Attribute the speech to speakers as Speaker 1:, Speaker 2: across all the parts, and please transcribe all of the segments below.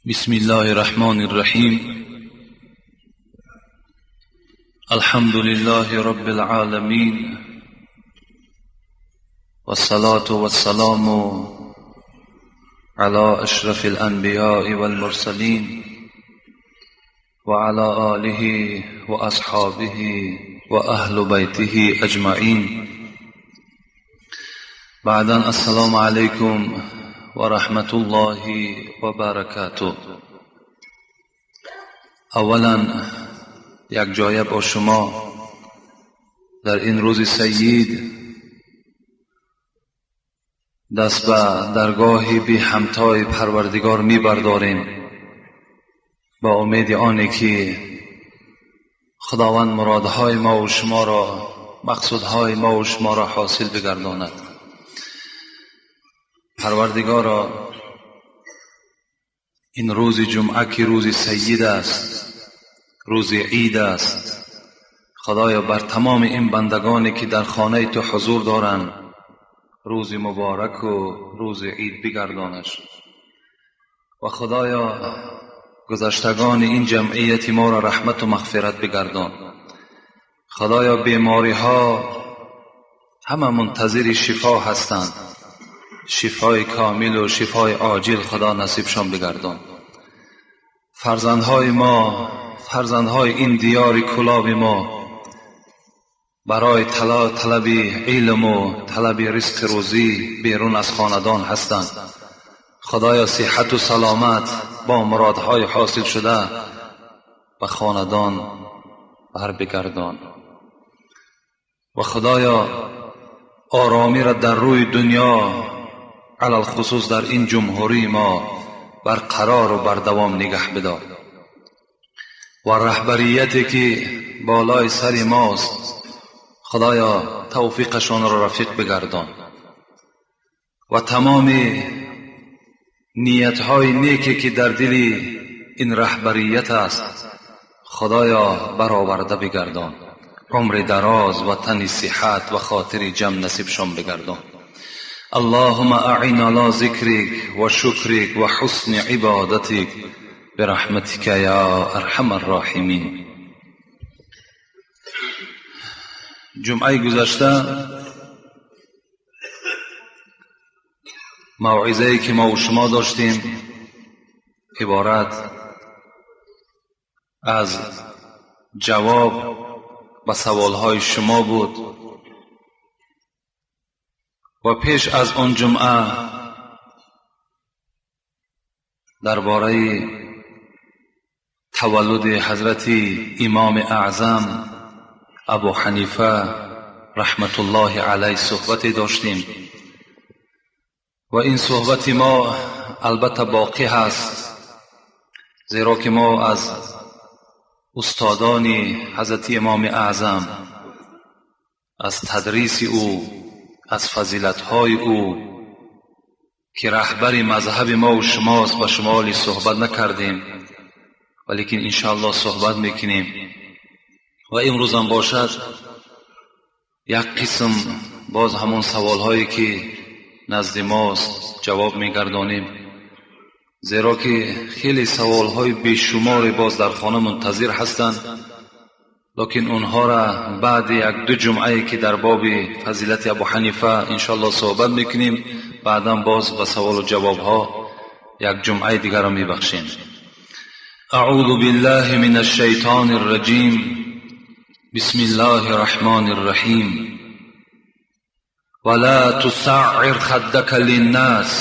Speaker 1: بسم الله الرحمن الرحيم. الحمد لله رب العالمين، والصلاة والسلام على أشرف الأنبياء والمرسلين وعلى آله وأصحابه وأهل بيته أجمعين. بعدا السلام عليكم ورحمة الله وبركاته. اولا یک جایه با شما در این روز سید دست به درگاه بی همتای پروردگار می برداریم، با امید آنی که خداوند مرادهای ما و شما را، مقصودهای ما و شما را حاصل بگرداند. پروردگارا، این روز جمعه که روز سید است، روز عید است، خدایا بر تمام این بندگانی که در خانه تو حضور دارند روز مبارک و روز عید بگردانش. و خدایا گذشتگان این جمعیت ما را رحمت و مغفرت بگردان. خدایا بیماری ها همه منتظر شفا هستند، شفای کامل و شفای عاجل خدا نصیبشان بگردان. فرزندهای ما، فرزندهای این دیار کلاب ما برای طلب علم و طلب رزق روزی بیرون از خاندان هستند. خدایا صحت و سلامت با مرادهای حاصل شده به خاندان بر بگردان. و خدایا آرامی را در روی دنیا، علی الخصوص در این جمهوری ما، برقرار و بردوام نگه بدار. و رهبریتی که بالای سر ماست، خدایا توفیقشان را رفیق بگردان. و تمام نیتهای نیکی که در دل این رهبریت است، خدایا برآورده بگردان. عمر دراز و تن صحت و خاطر جمع نصیبشان بگردان. اللهم اعنا على ذکرک و شکرک و حسن عبادتک برحمتک یا ارحم الراحمین. جمعه گذشته موعظه‌ای که ما و شما داشتیم عبارت از جواب به سوالهای شما بود. و پیش از آن جمعه درباره تولد حضرت امام اعظم ابو حنیفه رحمت الله علیه صحبت داشتیم. و این صحبت ما البته باقی هست، زیرا که ما از استادان حضرت امام اعظم، از تدریس او، از فضیلت‌های او که رهبر مذهب ما و شماست، با شما حالی صحبت نکردیم، ولیکن انشاءالله صحبت میکنیم. و امروز هم باشد یک قسم باز همون سوالهایی که نزد ماست جواب میگردانیم، زیرا که خیلی سوالهای بیشمار باز در خانه منتظر هستند، لکن اونها را بعد یک دو جمعه که در باب فضیلت ابو حنیفه انشاءالله صحبت میکنیم، بعدا باز به سوال و جواب ها یک جمعه دیگر را میبخشیم. اعوذ بالله من الشیطان الرجیم. بسم الله الرحمن الرحیم. ولا تسعر خدك للناس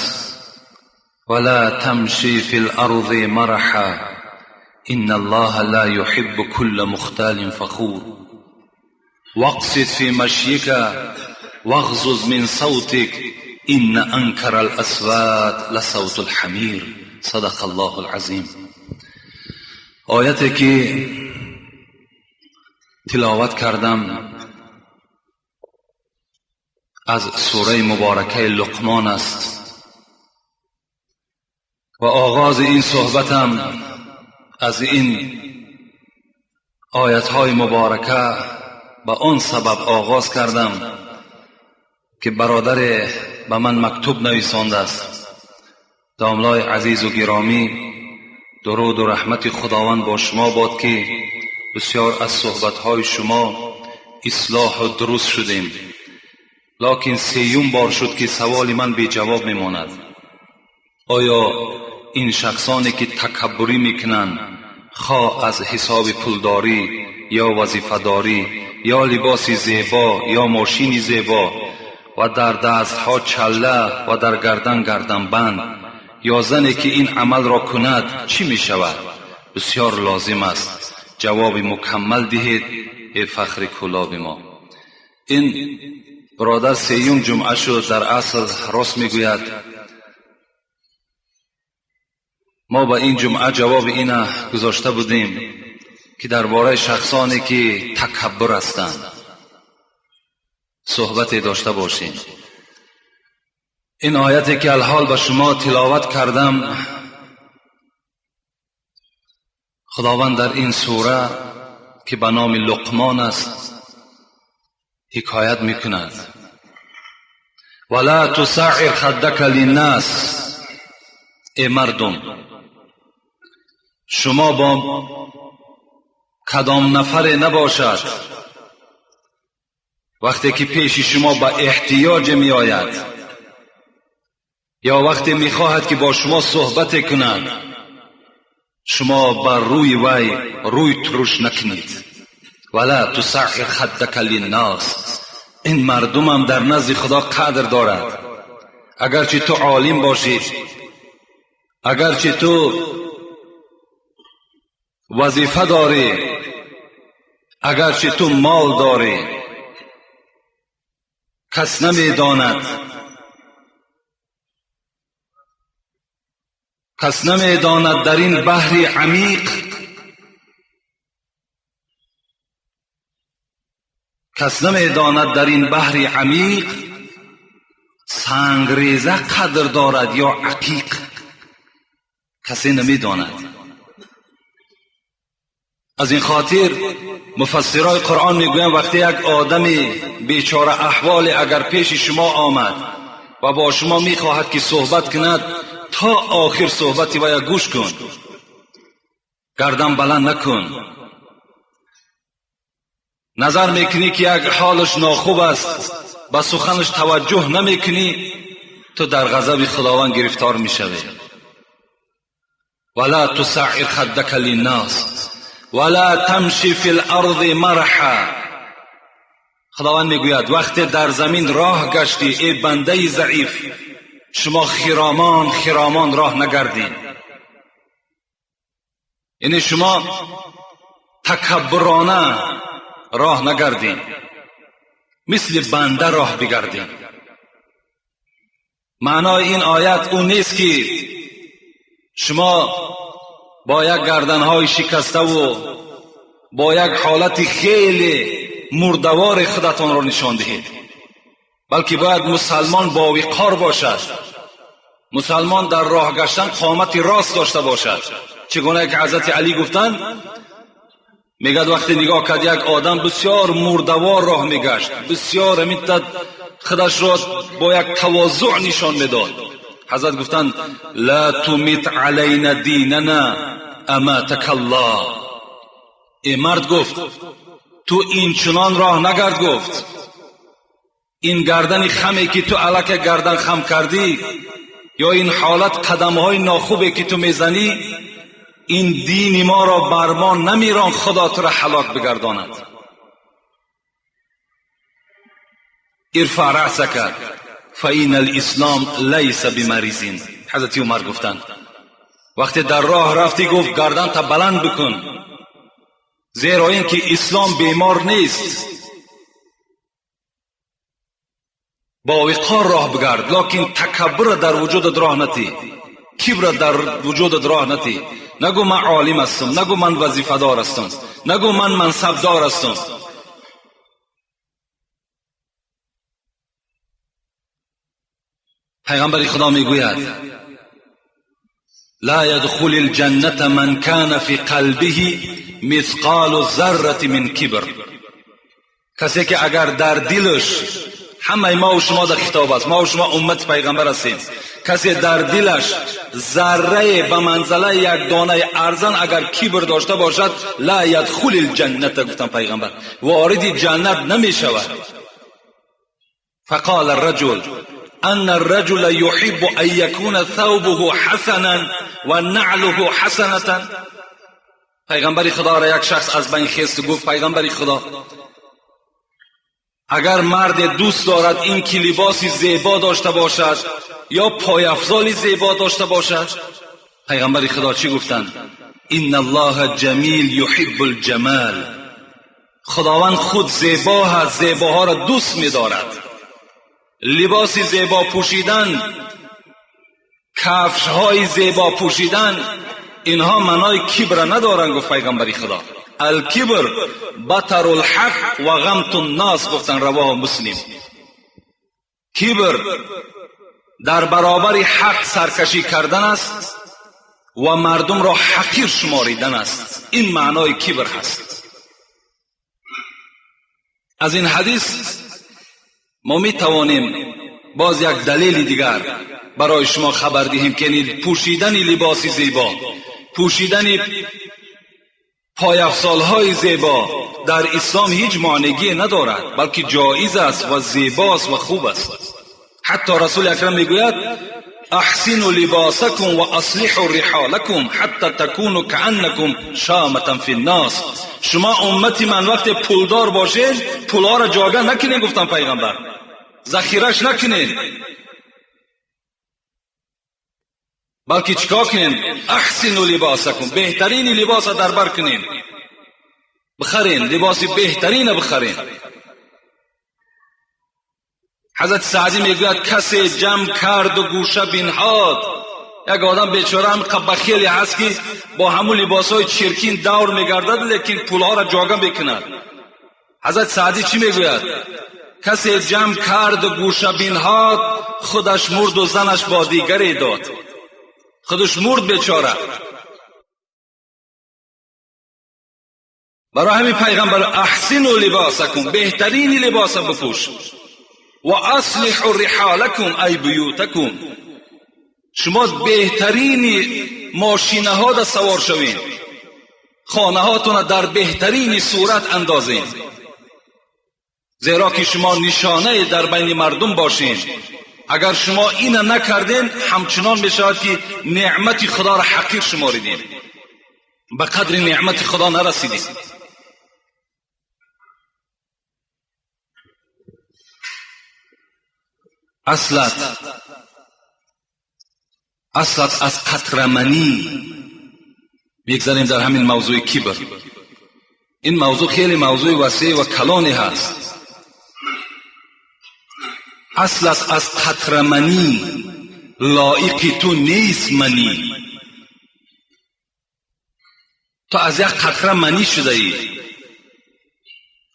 Speaker 1: ولا تمشي في الأرض مرحا إن الله لا يحب كل مختال فخور. واقصد في مشيك واغضض من صوتك إن أنكر الأصوات لصوت الحمير. صدق الله العظیم. آیتی که تلاوت کردم از سوره مبارکه لقمان است و آغاز این صحبتم از این آیت‌های مبارکه به آن سبب آغاز کردم که برادر به من مکتوب نویسانده است. داملای عزیز و گرامی، дуруд ва раҳмати Худованд бо шумо бод, ки бисёр аз суҳбатҳои шумо ислоҳу дуруст шудем. Локин сеюм бор шуд, ки саволи ман беҷавоб мемонад. Оё ин шахсоне ки такаббурӣ мекунанд, хоҳ аз ҳисоби пулдорӣ ё вазифадорӣ ё либоси зебо ё мошини зебо ва дар дастҳо чалла ва дар гардан гарданбанд, ё зане ки ин амалро кунад, чӣ мешавад? Бисёр лозим аст ҷавоби мукаммал диҳед, эй фахри кӯлоби мо. Ин бародар сеюм ҷумъа шуд, дар асл рост мегӯяд. Мо ба ин ҷумъа ҷавоби ина гузошта будем, ки дар бораи шахсоне ки такаббур ҳастанд суҳбате дошта бошем. Ин ояте ки алҳол ба шумо тиловат кардам, Худованд дар ин сура, ки ба номи Луқмон аст, ҳикоят мекунад: вала тусаъир хаддака линнас. Эй мардум, шумо бо кадом нафаре набошад, вақте ки пеши шумо ба эҳтиёҷ меояд ё вақте мехоҳад ки бо шумо суҳбате кунад, шумо бар рӯи вай рӯй туруш накунед. Вала тусаъир хаддака линнас. Ин мардумам дар назди Худо қадр дорад. Агарчи ту олим бошӣ, агарчи ту вазифа дорӣ, агарчи ту мол дорӣ, кас намедонад, кас намедонад дар ин баҳри амиқ, кас намедонад дар ин баҳри амиқ сангреза қадр дорад ё ақиқ. Касе намедонад. Аз ин хотир муфассирои Қуръон мегӯянд, вақте як одами бечора аҳволе агар пеши шумо омад ва бо шумо мехоҳад ки суҳбат кунад, то охир суҳбати вая гӯш кун, гардан баланд накун. Назар мекунӣ ки як ҳолаш нохуб аст, ба суханаш таваҷҷӯҳ намекунӣ, ту дар ғазаби Худованд гирифтор мешавӣ. Вала тусаъир хаддака линнас вала тамши фил арзи марҳа. Худованд мегӯяд, вақте дар замин роҳ гаштӣ, эй бандаи заиф, шумо хиромон хиромон роҳ нагардед. Яъне шумо такаббурона роҳ нагардед, мисли банда роҳ бигардед. Маънои ин оят ӯ нест ки шумо бо як гарданҳои шикаставу бо як ҳолати хеле мурдавори худатонро нишон диҳед, балки бояд мусалмон бовиқор бошад. Мусалмон дар роҳ гаштан қомати рост дошта бошад. Чигуна ки Ҳазрати Алӣ гуфтанд, мегӯяд вақте нигоҳ кард як одам бисёр мурдавор роҳ мегашт, бисёр ҳамин худашро бо як тавозӯъ нишон медод. Ҳазрат гуфтанд: ла тумит алайна динана аматака Аллоҳ. Эй мард, гуфт, ту инчунон роҳ нагард, гуфт, ин гардани хаме ки ту аллакай гардан хам кардӣ ё ин ҳолат қадамҳои нохубе ки ту мезанӣ, ин дини моро бар мо намерон, Худо туро ҳалок бигардонад. Ирфаъ раъсака фаина алислом лайса бимаризин. Ҳазрати Умар гуфтанд, вақте дар роҳ рафтӣ, гуфт, гарданта баланд бикун, зеро ин ки ислом бемор нест. Бо виқор роҳ бигард, локин такаббурро дар вуҷудат роҳ натӣ, кибрро дар вуҷудат роҳ натӣ. Нагӯ ман олим ҳастам, нагӯ ман вазифадор ҳастам, нагӯ ман мансабдор ҳастам. Пайғамбари Худо мегӯяд: ла ядхули лҷанната ман кана фи қалбиҳи мисқолу заррати мин кибр. Касе ки агар дар дилаш ҳамаи мо ва шумо дар хитоб аст. Мо ва шумо уммати пайғамбар ҳастем. Касе дар дилаш заррае ба манзалаи як донаи арзан агар кибр дошта бошад, ла ядхули лҷанната, гуфтан пайғамбар, вориди ҷаннат намешавад. فقال الرجل أن الرجل يحب أن يكون ثوبه حسنا ونعله حسنة. پیغمبر خدا را یک شخص از بین خیست و گفت پیغمبر خدا، اگر مرد دوست دارد این که لباسی زیبا داشته باشد یا پایافزال زیبا داشته باشد، پیغمبر خدا چی گفتند؟ ان الله جمیل یحب الجمال. خداوند خود زیبا هست، زیباها را دوست می‌دارد. لباس زیبا پوشیدن، کفش‌های زیبا پوشیدن، اینها معنای کبر ندارند، گفت پیغمبر خدا. الکبر بطر الحق و غمت الناس، گفتن رواه مسلم. کبر در برابر حق سرکشی کردن است و مردم را حقیر شماریدن است. این معنای کبر هست. از این حدیث ما می توانیم باز یک دلیل دیگر برای شما خبر دهیم که پوشیدن لباس زیبا، پوشیدن پایافزالهای زیبا در اسلام هیچ مانعی ندارد، بلکه جایز است و زیباست و خوب است. حتی رسول اکرم میگوید احسنوا لباسکم و اصلحوا رحالکم حتی تکونوا کأنکم شامة فی الناس. شما امتی من وقت پولدار باشید پولها را جاگه نکنین، گفتم پیغمبر، ذخیرش نکنین، بلکه چیکار کنین؟ احسنوا لباسکم، بهترین لباس در بر کنین، بخرین، لباس بهترین بخرین. حضرت سعدی میگوید کسی جمع کرد و گوشه بنهاد. یک آدم بیچاره هم بخیلی هست که با همون لباسهای چرکین دور میگردد، لیکن پولها را جاگه میکند. حضرت سعدی چی میگوید؟ کسی جمع کرد و گوشه بنهاد، خودش مرد و زنش با دیگری داد. خودش مرد بیچاره. برای همین پیغمبر احسنوا لباسکم، بهترین لباس بپوش، و اصلحوا رحالکم ای بیوتکم، شما بهترین ماشینه ها در سوار شوین، خانه هاتون در بهترین صورت اندازین، زیرا که شما نشانه در بین مردم باشین. اگر شما این نکردین همچنان میشود که نعمت خدا را حقیر شماریدین، به قدر نعمت خدا نرسیدین. اصلت از قطرمنی. میگذاریم در همین موضوع کبر. این موضوع خیلی موضوع وسیع و کلانی هست. اصلت از قطرمنی، لایق تو نیست منی. تو از یک قطره منی شده ای،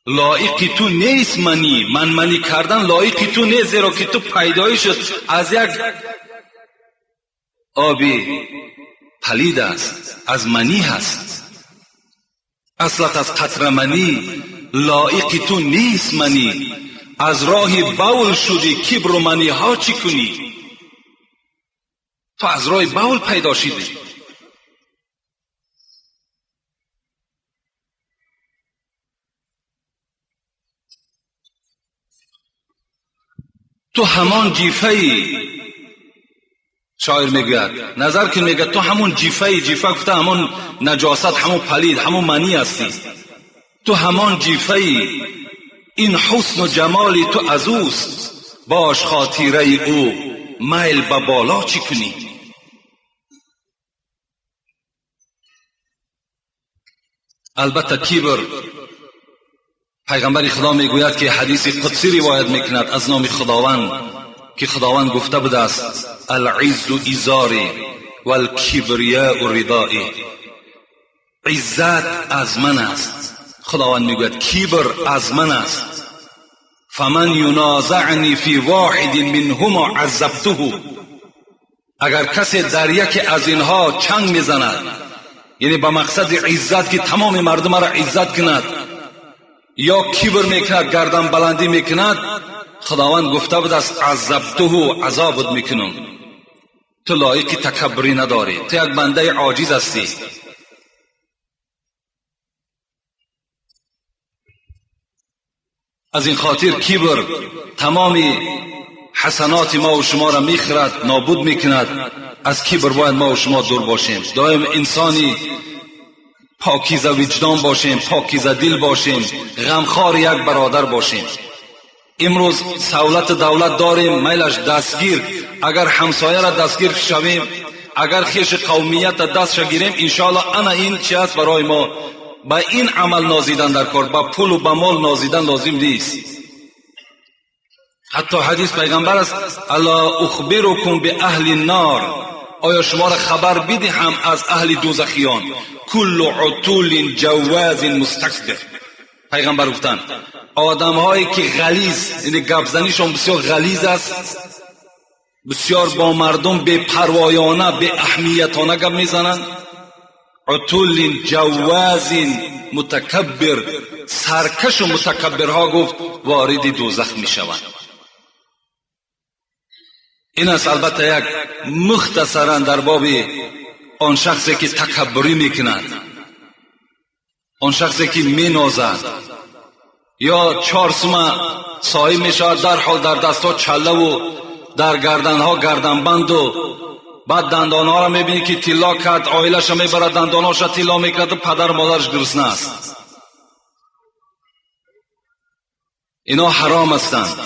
Speaker 1: لایق تو نیست منی. من منی کردن لایق تو نیست، زیرا که تو پیدایشت از یک آبی پلید است، از منی هست. اصلت از قطره منی، لایق تو نیست منی. از راه بول شدی کبر و منی ها چی کنی؟ تو از راه بول پیدا شدی. تو همان جیفه‌ای، شاعر میگوید، نظر کن، میگه تو همون جیفه‌ای، جیفه گفته همون نجاست، همون پلید، همون منی هستی. تو همان جیفه‌ای، این حسن و جمالی تو از اوست، باش خاطیره او، میل به بالا چی کنی؟ البته کبر، پیغمبر خدا میگوید که حدیث قدسی روایت میکند از نام خداوند که خداوند گفته بوده است العز ازاری والکبریاء ردایی. عزت از من است. خداوند میگوید کبر از من است. فمن ینازعنی فی واحد منهما عذبته. اگر کسی در یکی از اینها چنگ میزند، یعنی به مقصد عزت که تمام مردم را عزت کند، یا کبر میکند، گردن بلندی میکند، Худованд гуфта буд аст عذبته عذابت میکنم، تو لایق تکبری نداری، تو یک بنده عاجز هستی. از این خاطر کبر تمام حسنات ما و شما را میخورد، نابود میکند. از کبر باید ما و شما دور باشیم. دائم انسانی پاکیزه وجدان باشیم، پاکیزه دل باشیم، غمخوار یک برادر باشیم. امروز سهولت دولت داریم، میلش دستگیر، اگر همسایه را دستگیر شویم، اگر خیش قومیت دست گیریم، انشاءالله انا این چی است برای ما. با این عمل نازیدن در کار، با پول و با مال نازیدن لازم نیست. حتی حدیث پیغمبر است الا اخبرکم به اهل النار، آیا شما را خبر بدهم از اهل دوزخیان؟ کل عتول جواز مستکبر. پیغمبر گفتند آدم هایی که غلیظ، یعنی گپ زنیشون بسیار غلیظ است، بسیار با مردم بی پروایانه، بی اهمیتانه گپ میزنند. عتول جواز متکبر، سرکش و متکبرها گفت وارد دوزخ میشوند. این است البته یک مختصرا در باب آن شخصی که تکبری میکند، آن شخصی که مینازد یا 4 سومه صاحب میشود، در حال در دستها چله و در گردنها گردنبند و بعد دندانها را میبینی که طلا کرد، عائلش را میبرد، دندانهاش را طلا میکرد و پدر مادرش گرسنه است. اینا حرام هستند.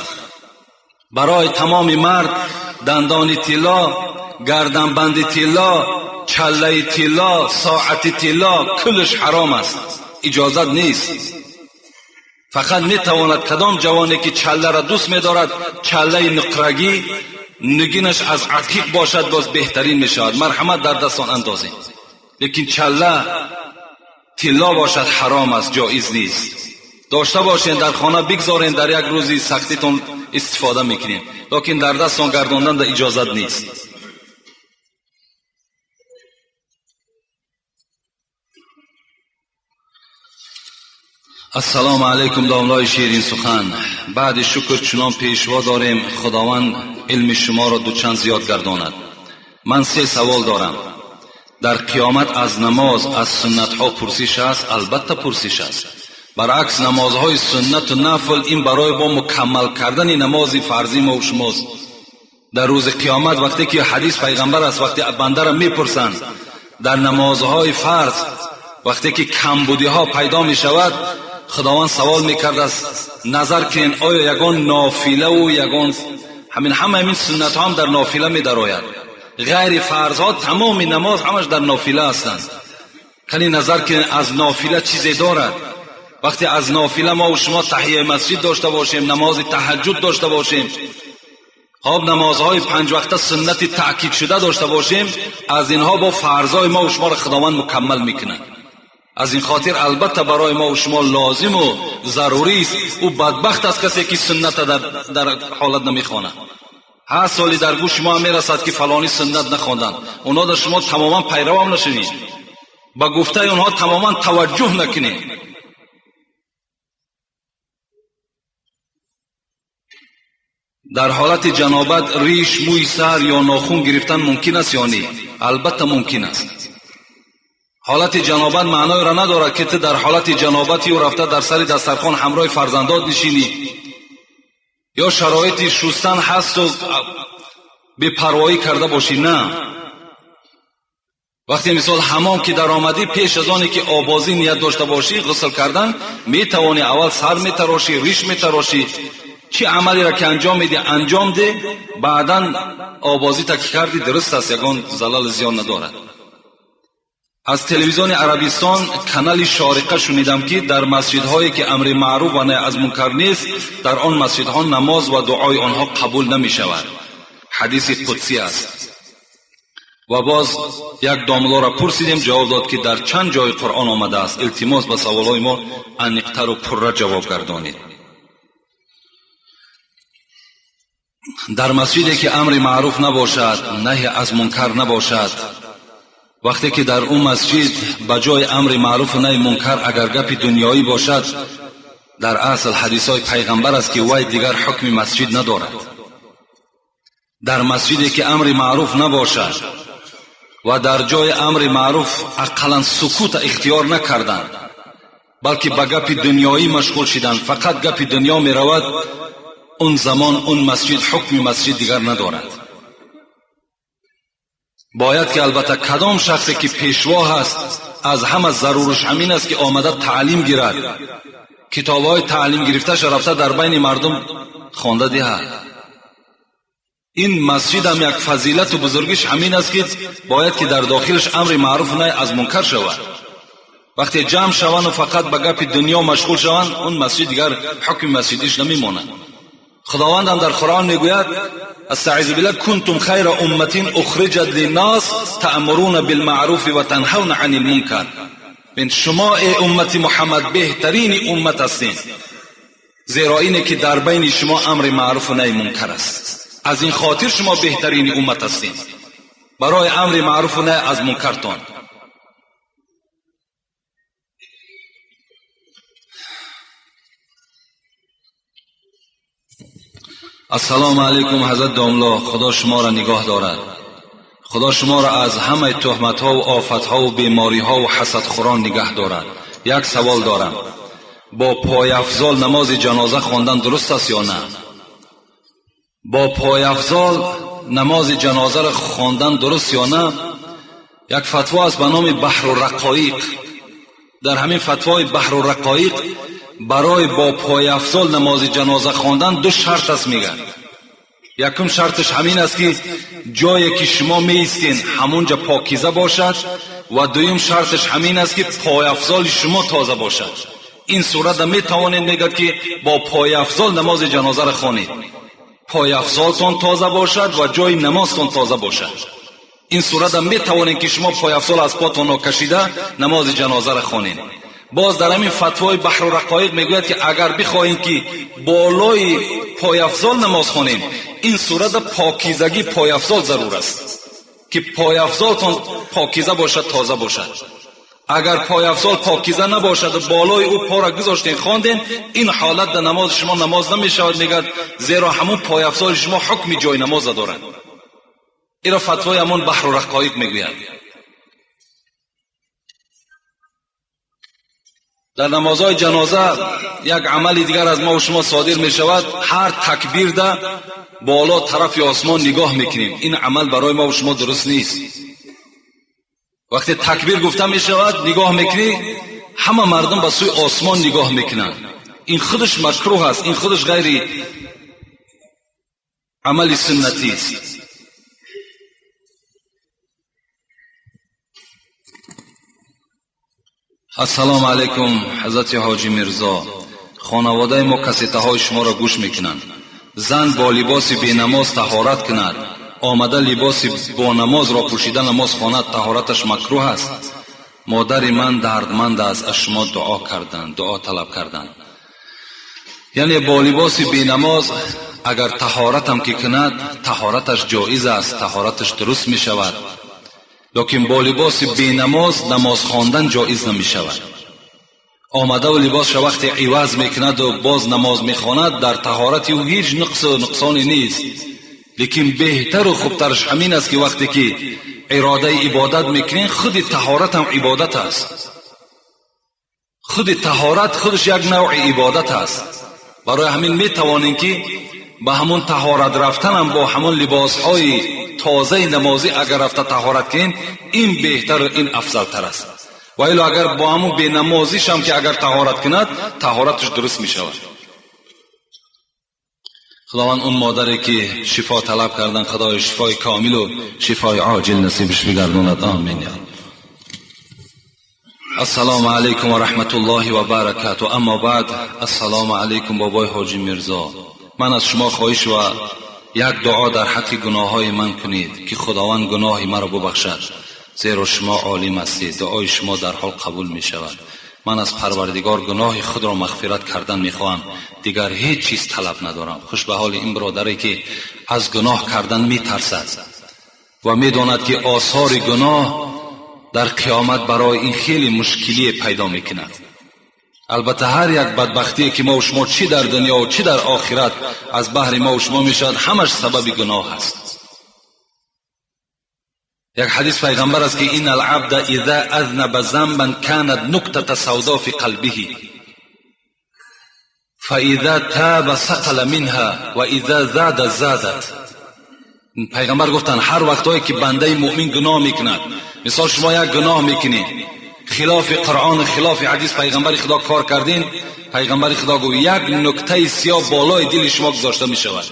Speaker 1: برای تمام مرد دندان طلا، گردنبند طلا، چله طلا، ساعت طلا کلش حرام است، اجازت نیست. فقط میتواند کدام جوانی که چله را دوست میدارد، چله نقرگی نگینش از عقیق باشد، باز بهترین میشود، مرحمت در دستان اندازیم. لیکن چله طلا باشد حرام است، جایز نیست. داشته باشین در خانه بگذارین، در یک روزی سختیتون استفاده میکنین، لیکن در دستان گرداندن در اجازت نیست. السلام علیکم داملای شیرین سخن. بعد شکر چنان پیشوا داریم، خداوند علم شما را دوچند زیاد گرداند. من 3 سوال دارم. در قیامت از نماز، از سنت ها پرسش است؟ البته پرسش است. برعکس نمازهای سنت و نفل این برای با مکمل کردن نماز فرضی ما و شماست. در روز قیامت وقتی که حدیث پیغمبر است، وقتی بنده را میپرسند در نمازهای فرض وقتی که کمبودی ها پیدا می شود، خداوند سوال میکرد است نظر کنین آیا یگان نافله و یگان همین همه همین سنت ها هم در نافله می درآید. غیر فرض ها تمام نماز همش در نافله هستند. کنین نظر کنین از نافله چیزی دارد. وقتی از نافله ما و شما تحیه مسجد داشته باشیم، نماز تهجد داشته باشیم، خب نمازهای 5 وقته سنت تأکید شده داشته باشیم، از اینها با فرضای ما و شما را خداوند مکمل میکنه. از این خاطر البته برای ما و شما لازم و ضروری است. او بدبخت است کسی که سنت در حالت نمیخواند. هر سالی در گوش شما میرسد که فلانی سنت نخواندند، اونا در شما تماما پیرو هم نشوید، با گفته اونها تماما توجه نکنید. در حالت جنابت ریش، موی سر یا ناخن گرفتن ممکن است یا نه؟ البته ممکن است. حالت جنابت معنای را ندارد که تو در حالت جنابتی و رفته در سر دسترخوان همراه فرزندات نشینی یا شرایط شستن هست و بی‌پروایی کرده باشی. نه، وقتی مثال حمام که در آمدی، پیش از آنی که آبازی نیت داشته باشی غسل کردن، میتوانی اول سر میتراشی، ریش میتراشی، چی عملی را که انجام میدی انجام ده، بعدا آبازی تا که کردی درست است، یگان زلال زیان ندارد. از تلویزیون عربستان کانال شارقه شنیدم که در مسجدهایی که امر معروف و نهی از منکر نیست، در آن مسجدها نماز و دعای آنها قبول نمی شود. حدیث قدسی است. و باز یک داملا را پرسیدیم، جواب داد که در چند جای قرآن آمده است. التماس به سوالهای ما انیقتر و پرره جواب گردانید. در مسجدی که امر معروف نباشد، نهی از منکر نباشد، وقتی که در اون مسجد به جای امر معروف و نهی منکر اگر گپ دنیایی باشد، Дар асл ҳадисҳои пайғамбар аст ки вай дигар ҳукми масҷид надорад. Дар масҷиде ки амри маъруф набошад ва дар ҷои амри маъруф ақаллан сукута ихтиёр накарданд, балки ба гапи дунёӣ машғул шиданд, фақат гапи дунё меравад, он замон он масҷид ҳукми масҷид дигар надорад. Бояд ки албатта кадом шахсе ки пешво ҳаст, аз ҳама зарураш ҳамин аст ки омада таълим гирад, китобҳои таълим гирифташа рафта дар байни мардум хонда диҳад. Ин масҷидам як фазилату бузургиш ҳамин аст ки бояд ки дар дохилаш амри маъруф наҳй аз мункар шавад. Вақте ҷамъ шаванду фақат ба гапи дунё машғул шаванд, он масҷид дигар ҳукми масҷидиш намемонад. Худовандам дар Қуръон мегӯяд: استعیذ بالله کنتم خیر امة اخرجت للناس تأمرون بالمعروف وتنهون عن المنکر. شما ای امت محمد بهترین امت هستین، زیرا اینه که در بین شما امر معروف و نهی منکر است. از این خاطر شما بهترین امت هستین، برای امر معروف و نهی از منکرتان. السلام علیکم حضرت داملا، خدا شما را نگاه دارد. خدا شما را از همه تهمت ها و آفت ها و بیماری ها و حسدخوران نگه دارد. یک سوال دارم: با پایافزال نماز جنازه خواندن درست است یا نه؟ با پایافزال نماز جنازه را خواندن درست یا نه؟ یک فتوا است به نام بحر الرقایق. در همین فتوای بحر الرقایق برای با پایافزال نماز جنازه خواندن دو شرط است میگن. یکم شرطش همین است که جایی که شما میایستین همونجا پاکیزه باشد، و دویم شرطش همین است که پایافزال شما تازه باشد. این صورت میتوانید میگد که با پایافزال نماز جنازه را خوانید، پایافزالتان تازه باشد و جای نمازتان تازه باشد. این صورت میتوانید که شما پایافزال از پاتان کشیده نماز جنازه را خوانید. باز در همین فتوای بحر الرقایق میگوید که اگر بخواهید که بالای پایافزال نماز خوانیم، این صورت پاکیزگی پایافزال ضرور است که پایافزالتان پاکیزه باشد، تازه باشد. اگر پایافزال پاکیزه نباشد و بالای او پا را گذاشتین خواندین، این حالت در نماز شما نماز نمیشود، میگد زیرا همون پایافزال شما حکم جای نماز دارد. این را فتوای همون بحر الرقایق میگوید. در نمازهای جنازه یک عمل دیگر از ما و شما صادر می شود. هر تکبیر ده بالا طرف آسمان نگاه میکنیم. این عمل برای ما و شما درست نیست. وقتی تکبیر گفته می شود نگاه میکنی، همه مردم به سوی آسمان نگاه میکنند. این خودش مکروه است، این خودش غیر عمل سنتی است. السلام علیکم حضرت حاجی میرزا، خانواده ما کسیته های شما را گوش میکنند. زن با لباس بی نماز طهارت کند، آمده لباس با نماز را پوشیده نماز خواند، طهارتش مکروه است. مادر من دردمند است، از شما دعا کردند، دعا طلب کردند. یعنی با لباس بی نماز اگر طهارت هم که کند، طهارتش جایز است، طهارتش درست می شود. لیکن با لباس بی نماز نماز خواندن جایز نمی شود. آمده و لباسش وقتی عوض میکند و باز نماز میخواند، در طهارت او هیچ نقص و نقصانی نیست. لیکن بهتر و خوبترش همین است که وقتی که اراده عبادت میکنین، خود طهارت هم عبادت است. خود طهارت خودش یک نوع عبادت است. برای همین میتوانین که به همون طهارت رفتن هم با همون لباسهای تازه نمازی اگر رفته طهارت کنین، این بهتر و این افضل تر است. و الا اگر با همون بی نمازیش هم که اگر طهارت کند، طهارتش درست می شود. خداوند اون مادری که شفا طلب کردن، خدای شفای کامل و شفای عاجل نصیبش بگرداند. آمین. السلام علیکم و رحمت الله و برکاته. اما بعد، السلام علیکم بابای حاجی میرزا، من از شما خواهش و یک دعا در حق گناه های من کنید که خداوند گناه مرا ببخشد، زیرا شما عالم هستید، دعای شما در حال قبول می شود. من از پروردگار گناه خود را مغفرت کردن می خواهم، دیگر هیچ چیز طلب ندارم. خوش به حال این برادری که از گناه کردن می ترسد و می داند که آثار گناه در قیامت برای این خیلی مشکلی پیدا می کند. Албатта ҳар як бадбахтие ки мо ва шумо чӣ дар дунё ва чӣ дар охират аз баҳри мо ва шумо мешавад, ҳамаш сабаби гуноҳ аст. Як ҳадис пайғамбар аст ки إن العبد إذا أذنب ذنبا كانت نكتة سوداء في قلبه فإذا تاب صقل منها وإذا زاد زادت. Пайғамбар гуфтанд, ҳар вақтҳое ки бандаи муъмин гуноҳ мекунад, мисол шумо як гуноҳ мекунед, хилофи Қуръон, хилофи ҳадис пайғамбари Худо кор кардин, пайғамбари Худо гуфт, як нуктаи сиёҳ болои дили шумо гузошта мешавад.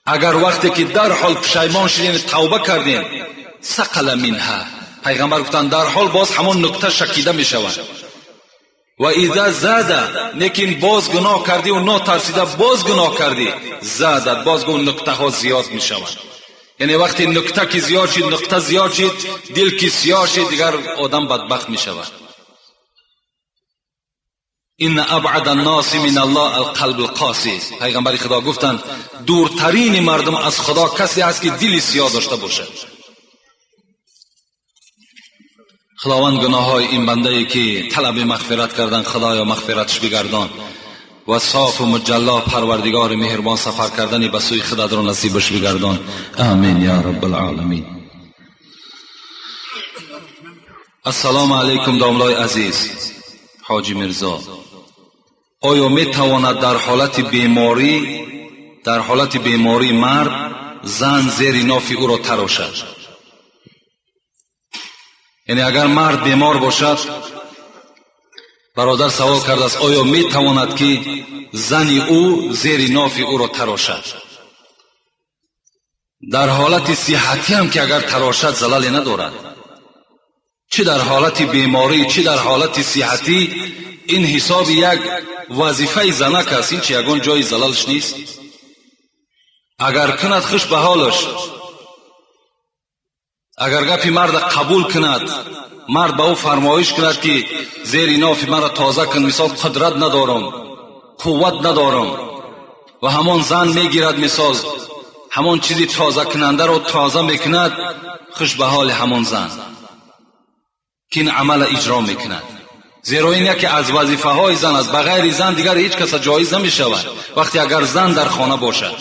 Speaker 1: Агар вақте ки дарҳол пушаймон шудин, тавба кардин, сақала минҳа, пайғамбар гуфтанд, дарҳол боз ҳамон нукта шакида мешавад. Ва иза зада, лекин боз гуноҳ кардӣ ва нотарсида боз гуноҳ кардӣ, задат, боз гуфт нуктаҳо зиёд мешавад. Яъне вақте нукта ки зиёд шид, нуқта зиёд шид, дил ки сиёҳ шид, дигар одам бадбахт мешавад. إن أبعد الناس من الله القلب القاسي. Пайғамбари Худо гуфтанд, дуртарини мардум аз Худо касе аст ки дили сиёҳ дошта бошад. Худованд гуноҳҳои ин бандае ки талаби мағфират кардан, Худоё мағфиратш бигардон ва софу муҷалло Парвардигори меҳрубон сафар кардани ба сӯи худатро насибаш бигардон. Амин я раббалъоламин. Ассалому алайкум, домлои азиз Ҳоҷи Мирзо. Оё метавонад дар ҳолати беморӣ мард зан зери нофи ӯро тарошад? Яъне агар мард бемор бошад, бародар савол кардааст, оё метавонад ки зани ӯ зери нофи ӯро тарошад? Дар ҳолати сиҳатӣ ҳам ки агар тарошад, залале надорад. Чӣ дар ҳолати беморӣ, чӣ дар ҳолати сиҳатӣ, ин ҳисоби як вазифаи занак аст, ин чи ягон ҷои залалш нест. Агар кунад, хуш ба ҳолаш. Агар гапи марда қабул кунад, мард ба ӯ фармоиш кунад ки зери нофи маро тоза кун, мисол қудрат надорам, қувват надорам, ва ҳамон зан мегирад, мисол ҳамон чизи тозакунандаро тоза мекунад, хуш ба ҳоли ҳамон зан ки ин амала иҷро мекунад. Зеро ин яке аз вазифаҳои зан аст. Ба ғайри зан дигар ҳеҷ каса ҷоиз намешавад вақте агар зан дар хона бошад.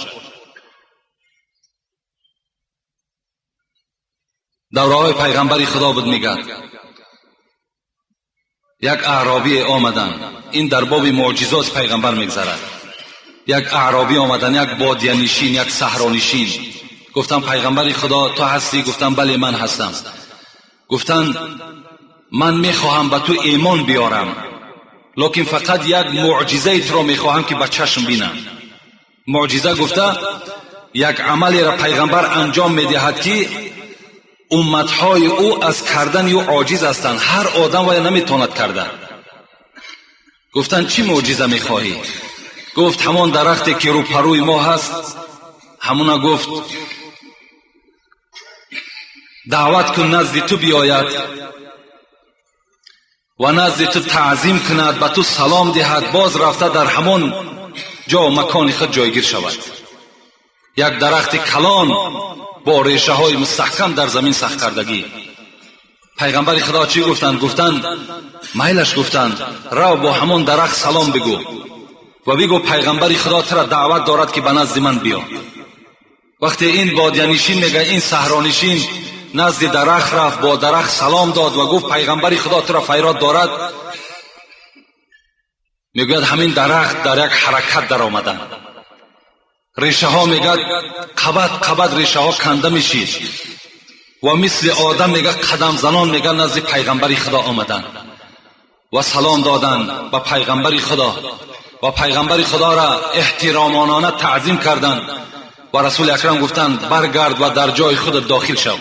Speaker 1: Давраҳои пайғамбари Худо буд, мегӯяд, як аъробие омаданд. Ин дар боби муъҷизоти пайғамбар мегзарад. Як аъробӣ омаданд, як бодиянишин, як саҳронишин. Гуфтанд, пайғамбари Худо ту ҳастӣ? Гуфтанд, бале, ман ҳастам. Гуфтанд, ман мехоҳам ба ту имон биёрам, лекин фақат як муъҷизаи туро мехоҳам ки ба чашм бинам. Муъҷиза гуфта як амалеро пайғамбар анҷом медиҳад ки умматҳои ӯ аз кардани ӯ оҷиз ҳастанд, ҳар одам вая наметавонад карда. Гуфтанд, чӣ муъҷиза мехоҳӣ? Гуфт, ҳамон дарахте ки рӯпарӯи мо ҳаст, ҳамуна гуфт даъват кун назди ту биёяд ва назди ту таъзим кунад, ба ту салом диҳад, боз рафта дар ҳамон ҷо макони худ ҷойгир шавад. Як дарахти калон бо решаҳои мустаҳкам дар замин сахткардагӣ. Пайғамбари Худо чӣ гуфтанд? Гуфтанд, майлаш, гуфтанд, рав бо ҳамон дарахт салом бигӯ ва бигӯ пайғамбари Худо тура даъват дорад ки ба назди ман биё. Вақте ин бодиянишин мега, ин саҳронишин назди дарахт рафт, бо дарахт салом дод ва гуфт пайғамбари Худо тура файрод дорад. Мегӯяд, ҳамин дарахт дар як ҳаракат даромаданд. Решаҳо мегӯяд қабат қабат решаҳо канда мешид ва мисли одам мегӯяд қадамзанон мегӯяд назди пайғамбари Худо омаданд ва салом доданд ба пайғамбари Худо ва пайғамбари Худоро эҳтиромонона таъзим карданд ва Расули Акрам гуфтанд, баргард ва дар ҷои худат дохил шав.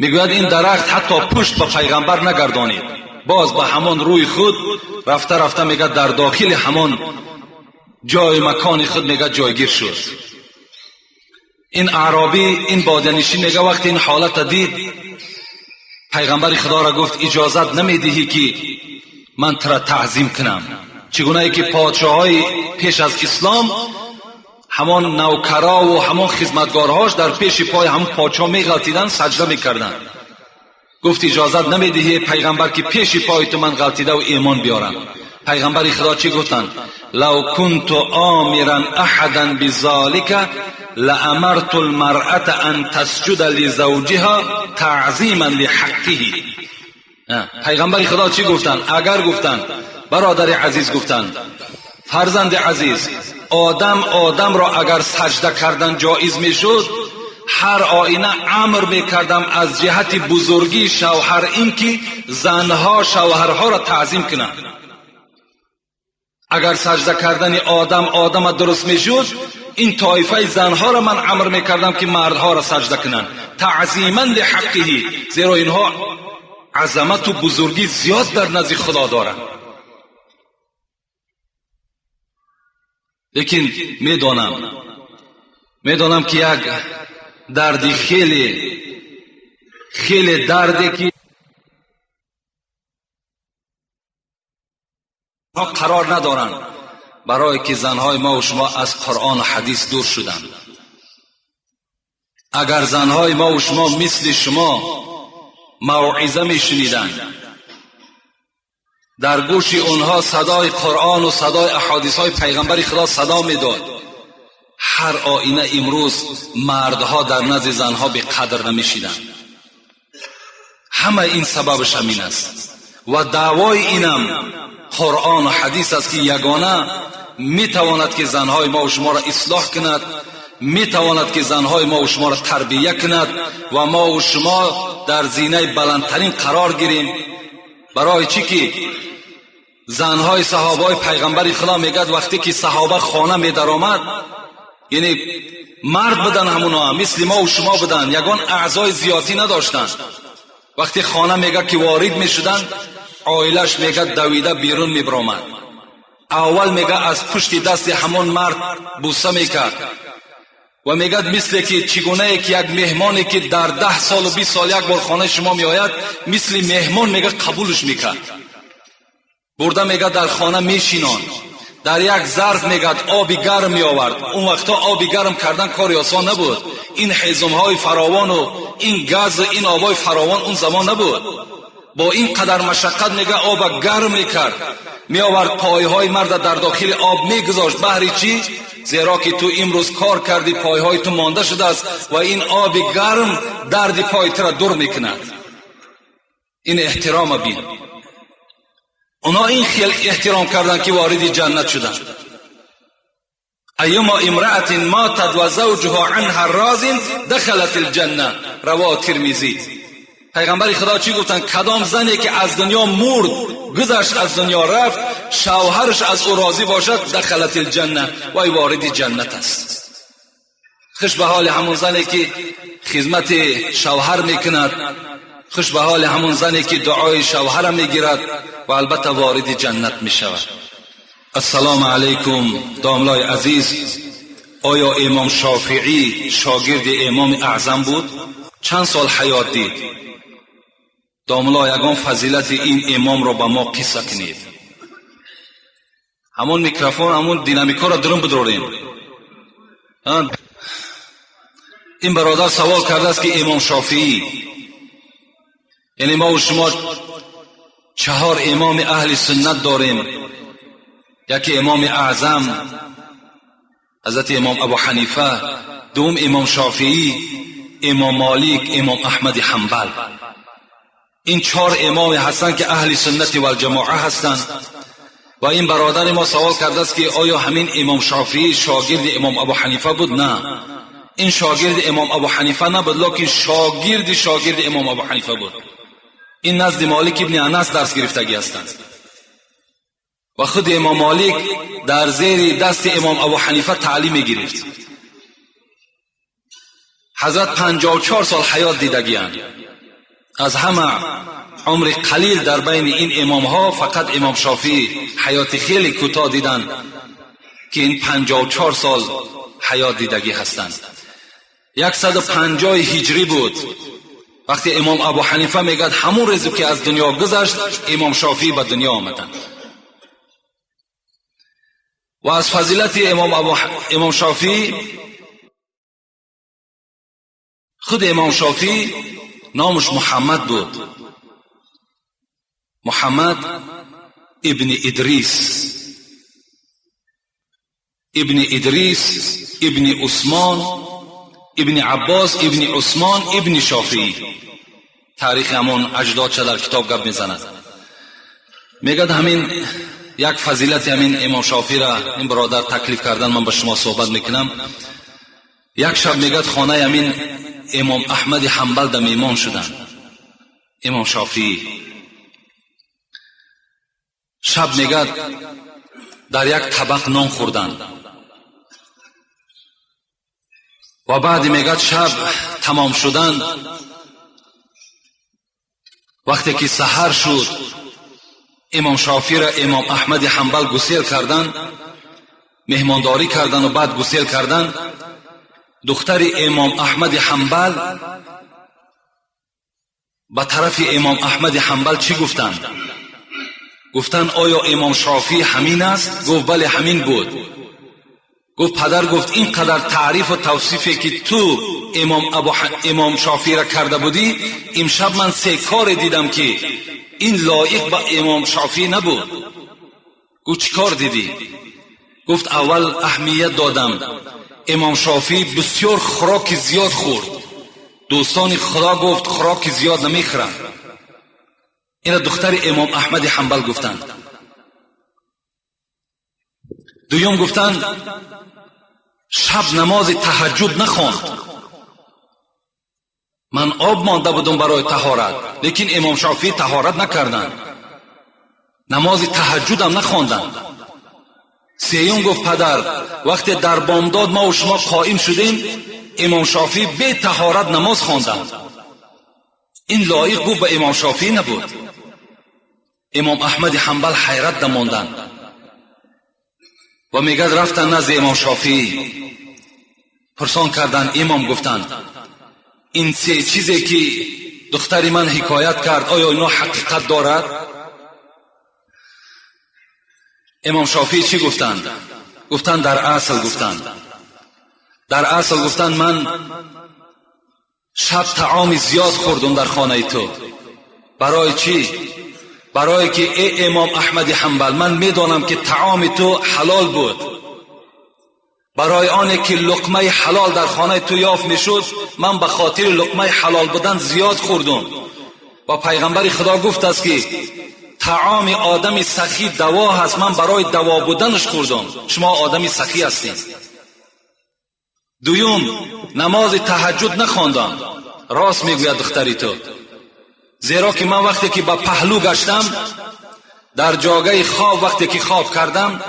Speaker 1: Мегӯяд, ин дарахт ҳатто пушт ба пайғамбар нагардонид, боз ба ҳамон рӯи худ рафта рафта мегӯяд дар дохили ҳамон ҷои макони худ мегӯяд ҷойгир шуд. Ин аъробӣ, ин бодиянишин мегӯяд вақте ин ҳолата дид, пайғамбари Худоро гуфт, иҷозат намедиҳӣ ки ман тура таъзим кунам? Чӣ гунае ки подшоҳҳои пеш аз ислом ҳамон навкарову ҳамон хизматгорҳош дар пеши пои ҳамон подшоҳ меғалтиданд, саҷда мекарданд. Гуфт, иҷозат намедиҳӣ пайғамбар ки пеши пои ту ман ғалтидаву имон биёрам? پیغمبر خدا چی گفتند؟ لو كنت آمرا احدا بذلك لامرت المرأة ان تسجد لزوجها تعظیما لحقه. پیغمبر خدا چی گفتند؟ اگر گفتند برادر عزیز، گفتند فرزند عزیز، آدم آدم را اگر سجده کردن جایز میشد، هر آینه امر میکردم از جهت بزرگی شوهر اینکه زنها شوهرها را تعظیم کنند. اگر سجده کردن آدم آدم درست میشد، این طایفه زنها را من امر میکردم که مردها را سجده کنند، تعظیما لحقه، زیرا اینها عظمت و بزرگی زیاد در نزد خدا دارند. لیکن میدانم که یک دردی خیلی خیلی دردی که قرار ندارند، برای که زنهای ما و شما از قرآن و حدیث دور شدند. اگر زنهای ما و شما مثل شما موعظه میشنیدند، در گوش اونها صدای قرآن و صدای احادیث های پیغمبر خدا صدا میداد، هر آینه امروز مردها در نزد زنها به قدر نمیشیدند. همه این سببش همین است و دعوای اینم قرآن و حدیث است که یگانه میتواند که زنهای ما و شما را اصلاح کند، میتواند که زنهای ما و شما را تربیه کند و ما و شما در زینه بلندترین قرار گیریم. برای چی که زنهای صحابه پیغمبر خدا میگد وقتی که صحابه خانه میدرآمد، یعنی مرد بدن، همونا مثل ما و شما بدن، یگان اعضای زیادی نداشتن. وقتی خانه میگه که وارد میشدن، عائلش میگه دویده بیرون میبرآمد. اول میگه از پشت دست همون مرد بوسه میکرد و میگه مثل که چگونه که یک مهمانی که در 10 سال و 20 سال یک بار خانه شما میآید، مثل مهمان میگه قبولش میکرد. برده میگه در خانه میشینان، در یک ظرف میگه آب گرم میآورد. اون وقتا آب گرم کردن کاری آسان نبود، این حیزم های فراوان و این گاز و این آبای فراوان اون زمان نبود. با این قدر مشقت میگه آب گرم میکرد، میآورد پایهای مرد در داخل آب میگذاشت. بهری چی؟ زیرا که تو امروز کار کردی، پایهای تو مانده شده است و این آب گرم درد پای تو را دور میکند. این احترام بین. اونا این خیلی احترام کردن که وارد جنت شدن. ایما امرأة ماتت و زوجها عنها راض دخلت الجنه، رواه ترمذی. پیغمبر خدا چی گفتن؟ کدام زنی که از دنیا مرد، گذشت از دنیا رفت، شوهرش از او راضی باشد، دخلت الجنه، وای وارد جنت است. خوش به حال همون زنی که خدمت شوهر میکند، خوش به حال همون زنی که دعای شوهر میگیرد و البته وارد جنت میشود. السلام علیکم داملای عزیز، آیا امام شافعی شاگرد امام اعظم بود؟ چند سال حیات دید؟ داملا یگان فضیلت این امام را به ما قصه کنید. همون میکروفون، همون دینامیکا را درون بداریم. این برادر سوال کرده است که امام شافعی، یعنی ما و شما 4 امام اهل سنت داریم، یکی امام اعظم حضرت امام ابو حنیفه، دوم امام شافعی، امام مالک، امام احمد حنبل. این 4 امام هستند که اهل سنت و الجماعه هستند. و این برادر ما سوال کرده است که آیا همین امام شافعی شاگرد امام ابو حنیفه بود؟ نه، این شاگرد امام ابو حنیفه نبود، لکن شاگرد شاگرد امام ابو حنیفه بود. این نزد مالک ابن انس درس گرفتگی هستند و خود امام مالک در زیر دست امام ابو حنیفه تعلیم گرفت. حضرت 54 سال حیات دیدگی اند. از همه عمر قلیل در بین این امام ها فقط امام شافعی حیات خیلی کوتاه دیدند که این 54 سال حیات دیدگی هستند. 150 هجری بود وقتی امام ابو حنیفه میگد همون روزی که از دنیا گذشت امام شافعی به دنیا آمدند. و از فضیلت امام شافعی، خود امام شافعی نامش محمد بود. محمد ابن ادریس، ابن ادریس ابن عثمان ابن عباس ابن عثمان ابن شافعی. تاریخ همون اجداد چه در کتاب گپ میزند. میگد همین یک فضیلت همین امام شافعی را این برادر تکلیف کردن، من با شما صحبت میکنم. یک شب میگد خانه همین امام احمد حنبل در میمان شدن امام شافعی. شب میگد در یک طبق نان خوردن و بعد میگد شب تمام شدن، وقتی که سحر شد امام شافعی را امام احمد حنبل گسیل کردن، مهمانداری کردن و بعد گسیل کردن. دختر امام احمد حنبل به طرف امام احمد حنبل چی گفتند؟ گفتند آیا امام شافعی همین است؟ گفت بله همین بود. گفت پدر گفت اینقدر تعریف و توصیفی که تو امام شافعی را کرده بودی، امشب من سه کار دیدم که این لایق به امام شافعی نبود. گفت چی کار دیدی؟ گفت اول اهمیت دادم امام شافعی بسیار خوراک زیاد خورد. دوستان خدا گفت خوراک زیاد نمیخورند. این دختر امام احمد حنبل گفتند. دویم گفتند شب نماز تهجد نخواند. من آب مانده بودم برای طهارت، لیکن امام شافعی طهارت نکردند، نماز تهجد هم نخواندند. سیوم گفت پدر وقتی در بامداد ما و شما قائم شدیم، امام شافعی به طهارت نماز خواندند. این لایق گفت به امام شافعی نبود. امام احمد حنبل حیرت دماندند و میگد رفتن نزد امام شافعی، پرسان کردند. امام گفتند این سه چیزی که دختر من حکایت کرد آیا اینا حقیقت دارد؟ امام شافعی چی گفتند؟ گفتند در اصل گفتند، در اصل گفتند من شب طعام زیاد خوردم در خانه تو. برای چی؟ برای که ای امام احمد حنبل من میدانم که طعام تو حلال بود. برای آنه که لقمه حلال در خانه تو یافت میشد، من به خاطر لقمه حلال بودن زیاد خوردم. و پیغمبر خدا گفت است که طعام آدم سخی دوا هست، من برای دوا بودنش خوردم، شما آدم سخی هستین. دویم نماز تهجد نخواندم. راست میگوید دختری تو، زیرا که من وقتی که به پهلو گشتم در جاگه خواب، وقتی که خواب کردم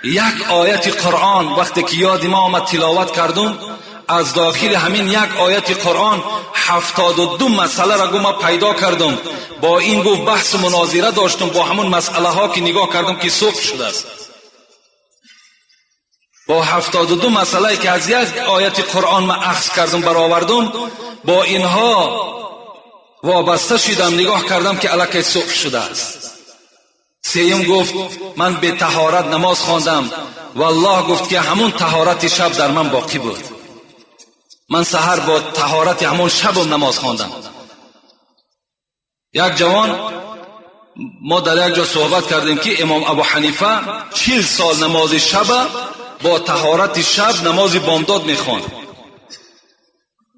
Speaker 1: یک آیت قرآن وقتی که یاد ما آمد تلاوت کردم، از داخل همین یک آیت قرآن 72 مسئله را گفت من پیدا کردم. با این گفت بحث مناظره داشتم با همون مسئله ها که نگاه کردم که صبح شده است. با 72 مسئله که از یک آیت قرآن من اخذ کردم برآوردم، با اینها وابسته شدم، نگاه کردم که الکی صبح شده است. سیم گفت من به طهارت نماز خواندم، والله گفت که همون طهارت شب در من باقی بود. من سحر با طهارت همون شبم نماز خواندم. یک جوان ما در یک جا صحبت کردیم که امام ابو حنیفه 40 سال نماز شب با طهارت شب نماز بامداد میخواند.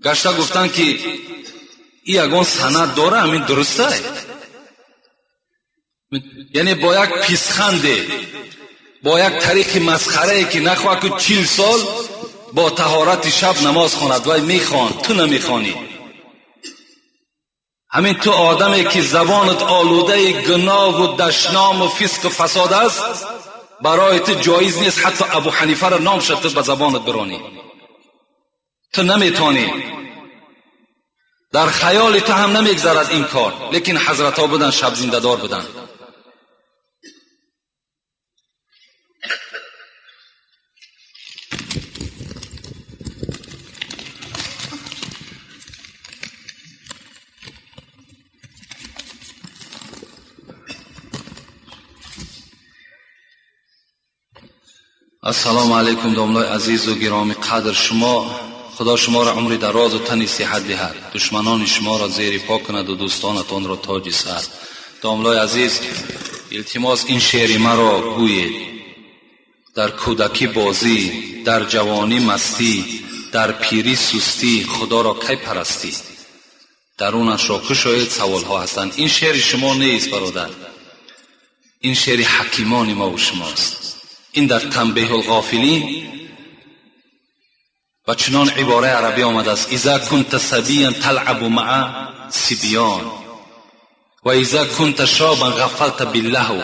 Speaker 1: گشته گفتن که این یگان سند داره، همین درسته؟ یعنی با یک پیسخنده، با یک طریق مسخره که نخواه که 40 سال با طهارت شب نماز خواند و میخواند، تو نمیخوانی. همین تو آدمی که زبانت آلوده گناه و دشنام و فسق و فساد است، برای تو جایز نیست حتی ابو حنیفه را نام شد تو به زبانت برانی. تو نمیتونی، در خیال تو هم نمیگذرد این کار. لیکن حضرت ها بودن، شب زنده دار بودن. السلام علیکم داملای عزیز و گرامی قدر شما. خدا شما را عمر دراز و تن صحت دهد، دشمنان شما را زیر پا کند و دوستانتان را تاج سر. داملای عزیز، Илтимос, ин шеъри маро гӯед: дар кӯдакӣ бозӣ, дар ҷавонӣ мастӣ, дар пирӣ сустӣ, худоро кай парастӣ? Дарунашро кушоед, саволҳо ҳастанд. Ин шеъри шумо нест, бародар, ин шеъри ҳакимони мо ва шумост. Ин дар Танбеҳулғофилин ва чунон ибораи арабӣ омадааст: иза кунта сабиян талъабу маа сибён ва иза кунта шобан ғафалта биллаҳв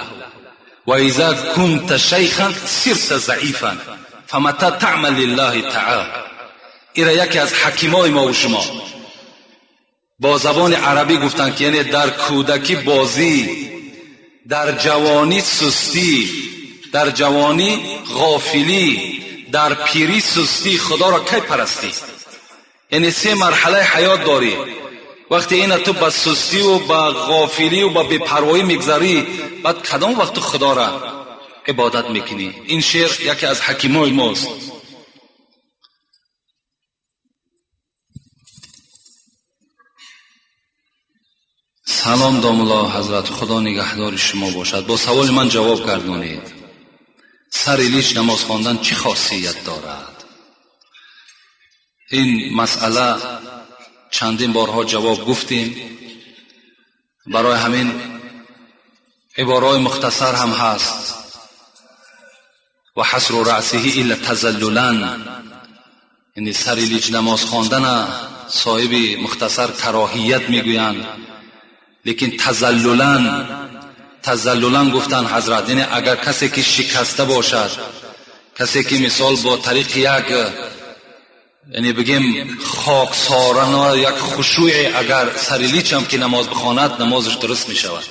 Speaker 1: ва иза кунта шайхан сирта заифан фамата таъмал лиллаҳи таъала. Ира яке аз ҳакимои мо ва шумо бо забони арабӣ гуфтанд, ки яъне дар кӯдакӣ бозӣ, дар ҷавонӣ сустӣ, дар ҷавонӣ ғофилӣ, дар пирӣ сустӣ, худоро кай парастӣ? Яъне се марҳалаи ҳаёт дорӣ. Вақте ина ту ба сустиву ба ғофилию ба бепарвоӣ мегзарӣ, баъд кадом вақт ту худоро ибодат мекунӣ? Ин шеър яке аз ҳакимои мост. Салом, домулло ҳазрат, худо нигаҳдори шумо бошад. Бо саволи ман ҷавоб гардонед: сари лич намоз хондан чӣ хосият дорад? Ин масъала чандин борҳо ҷавоб гуфтем, барои ҳамин ибораҳои мухтасар ҳам ҳаст. Ва ҳасру раъсиҳи илла тазаллулан, яъне сари лич намоз хондана соҳиби мухтасар кароҳият мегӯянд, лекин тазаллулан гуфтанд ҳазрат, яъне агар касе ки шикаста бошад, касе ки мисол бо тариқи як, яъне бигем, хоксорана, як хушӯе, агар сари личам ки намоз бихонад, намозаш дуруст мешавад.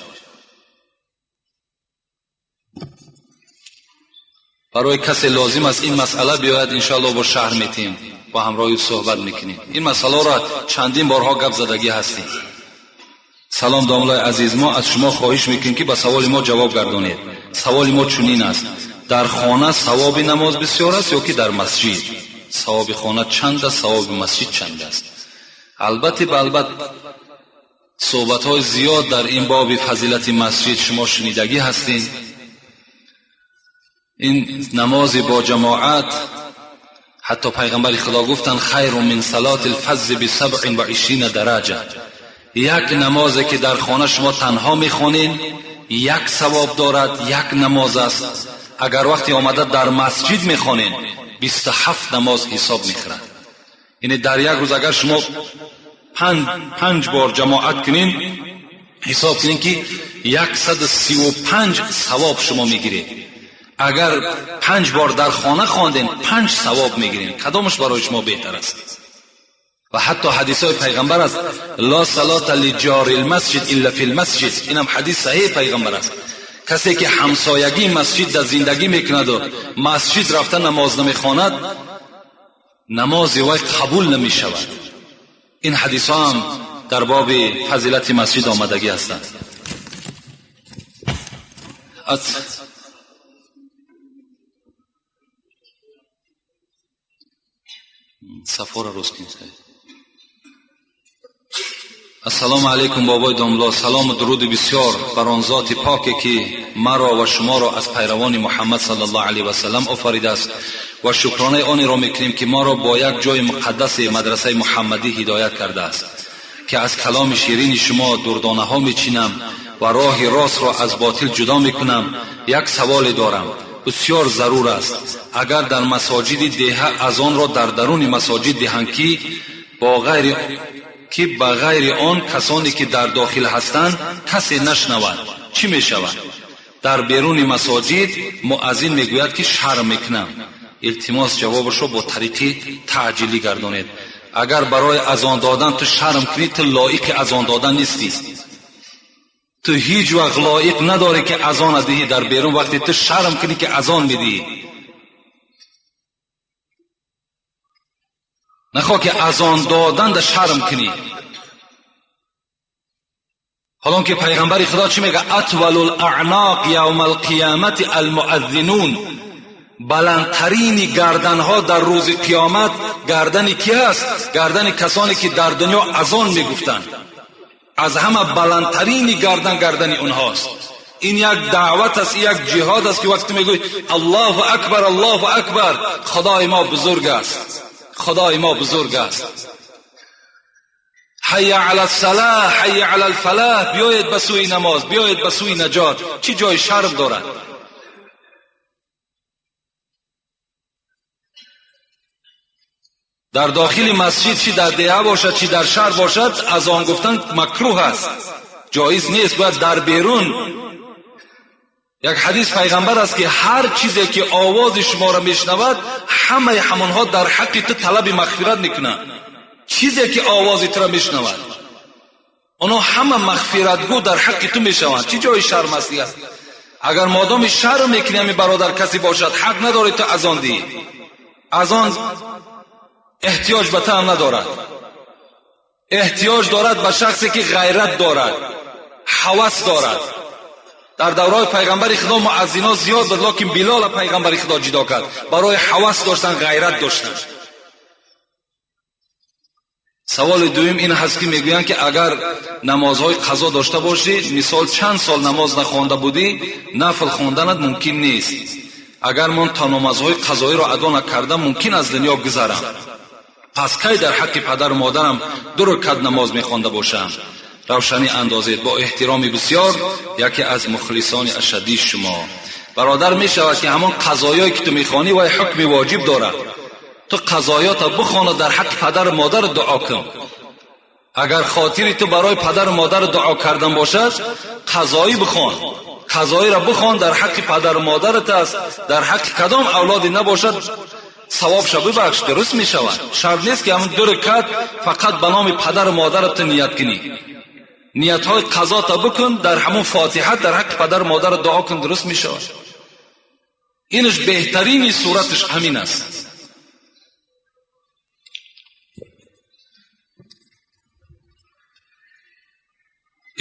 Speaker 1: Барои касе лозим аст ин масъала биёяд, иншоаллоҳ бо шаҳр метиҳем, бо ҳамроҳи суҳбат мекунем. Ин масъаларо чандин борҳо гап задагӣ ҳастем. Салом, домлаи азиз, мо аз шумо хоҳиш мекунем, ки ба саволи мо ҷавоб гардонед. Саволи мо чунин аст: дар хона савоби намоз бисёр аст ё ки дар масҷид? Савоби хона чанд аст, савоби масҷид чанд аст? Албатта, балбат, суҳбатҳои зиёд дар ин боби фазилати масҷид шумо шунидагӣ ҳастед. Ин намози бо ҷамоат, ҳатто пайғамбари худо гуфтанд: хайру мин салати лфаззи бисабъин ва ишрина дараҷа. Як намозе ки дар хона шумо танҳо мехонед, як савоб дорад, як намоз аст. Агар вақте омада дар масҷид мехонед, 27 намоз ҳисоб мехӯрад. Яъне дар як рӯз агар шумо панҷ бор ҷамоат кунед, ҳисоб кунед, ки 135 савоб шумо мегиред. Агар 5 бор дар хона хондем, 5 савоб мегирем. Кадомаш барои шумо беҳтар аст? Ва ҳатто ҳадисҳои пайғамбар аст: ла салата лиҷори лмасҷид илла фи лмасҷид. Инам ҳадис саҳеҳи пайғамбар аст. Касе ки ҳамсоягии масҷид дар зиндагӣ мекунаду масҷид рафта намоз намехонад, намози вай қабул намешавад. Ин ҳадисҳо ҳам дар боби фазилати масҷид омадагӣ ҳастанд. Сафора рост кунед. Ассалому алайкум, бобои домло, салому дуруди бисёр бар он зоти поке, ки маро ва шуморо аз пайравони Муҳаммад саллаллоҳу алайҳи васаллам офаридааст, ва шукронаи онеро мекунем, ки моро бо як ҷои муқаддаси мадрасаи муҳаммадӣ ҳидоят кардааст, ки аз каломи ширини шумо дурдонаҳо мечинам ва роҳи ростро аз ботил ҷудо мекунам. Як саволе дорам, бисёр зарур аст. Агар дар масоҷиди деҳа азонро дар даруни масоҷид диҳанд, ки ба ғайри он касоне ки дар дохил ҳастанд касе нашнавад, чӣ мешавад? Дар беруни масоҷид муаззин мегӯяд, ки шарм мекунам. Илтимос, ҷавобашро бо тариқи таъҷилӣ гардонед. Агар барои азон додан ту шарм кунӣ, ту лоиқи азон додан нестӣ. Ту ҳеҷ вақт лоиқ надорӣ, ки азона диҳӣ дар берун, вақте ту шарм кунӣ, ки азон медиҳӣ. Нахоҳ ки азон додан да шарм кунӣ. Ҳолон ки пайғамбари худо чӣ мегӯяд? Атвалул аъноқ явма алқиёмати алмуаззинун. Баландтарини гарданҳо дар рӯзи қиёмат гардани ки аст? Гардани касоне ки дар дунё азон мегуфтанд. Аз ҳама баландтарини гардан гардани онҳост. Ин як даъват аст, як ҷиҳод аст, ки вақте мегӯй Аллоҳу акбар, Аллоҳу акбар, Худои мо бузург аст, Худои мо бузург аст. Ҳайя алас-салоҳ, ҳайя алал-фалоҳ, биёед ба сӯи намоз, биёед ба сӯи наҷот. Чӣ ҷои шарм дорад? Дар дохили масҷид, чӣ дар деҳа бошад, чӣ дар шаҳр бошад, азон гуфтан макруҳ аст, ҷоиз нест, бояд дар берун. Як ҳадис пайғамбар аст, ки ҳар чизе ки овози шуморо мешунавад, ҳамаи ҳамонҳо дар ҳаққи ту талаби мағфират мекунанд. Чизе ки овози туро мешунавад, онҳо ҳама мағфиратгӯ дар ҳаққи ту мешаванд. Чӣ ҷои шарм аст дигар? Агар модоми шарм мекунӣ, ҳамин бародар касе бошад, ҳақ надорӣ ту азон диҳӣ. Азон эҳтиёҷ ба ту ҳам надорад. Эҳтиёҷ дорад ба шахсе ки ғайрат дорад, ҳавас дорад. Дар давраи пайғамбари Худо муаззино зиёд буд, лекин Билола пайғамбари Худо ҷудо кард барои ҳавас доштан, ғайрат доштан. Саволи дуюм ин ҳаст, ки мегӯянд, ки агар намозҳои қазо дошта бошӣ, мисол чанд сол намоз нахонда будӣ, нафл хонданат мумкин нест. Агар ман то намозҳои қазоиро адо накарда, мумкин аз дунё гузарам. Пас кай дар ҳаққи падару модарам 2 ракат намоз мехонда бошам? Равшанӣ андозед. Бо эҳтироми бисёр, яке аз мухлисони ашаддии шумо. Бародар, мешавад ки ҳамон қазоёе ки ту мехонӣ, вай ҳукми воҷиб дорад. Ту қазоёта бихона, дар ҳаққи падару модар дуо кун. Агар хотири ту барои падару модар дуо кардан бошад, қазоӣ бихон. Қазоиро бихон, дар ҳаққи падару модарат аст, дар ҳаққи кадом авлоде набошад, савобша бибахш, дуруст мешавад. Шарт нест, ки ҳамон 2 ракат фақат ба номи падару модарат ту ният кунӣ. Ниятҳои қазота бикун, дар ҳамон фотиҳа дар ҳаққи падару модарат дуо кун, дуруст мешавад. Инаш беҳтарини сураташ ҳамин аст.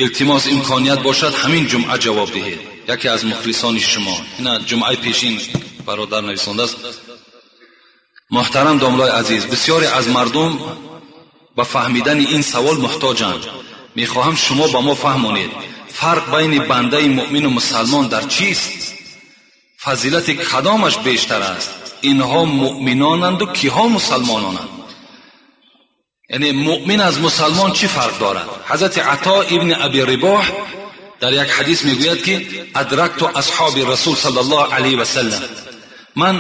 Speaker 1: Илтимос, имконият бошад, ҳамин ҷумъа ҷавоб диҳед. Яке аз мухлисони шумо. Ина ҷумъаи пешин бародар нависондааст. Муҳтарам домлои азиз, бисёре аз мардум ба фаҳмидани ин савол муҳтоҷанд. Мехоҳам шумо ба мо фаҳмонед, фарқ байни бандаи муъмину мусалмон дар чист? Фазилати кадомаш бештар аст? Инҳо муъминонанду киҳо мусалмононанд? Яъне муъмин аз мусалмон чӣ фарқ дорад? Ҳазрати Ато ибни Аби Рибоҳ дар як ҳадис мегӯяд, ки адракту асҳоби расул саллаллоҳу алайҳи васаллам, ман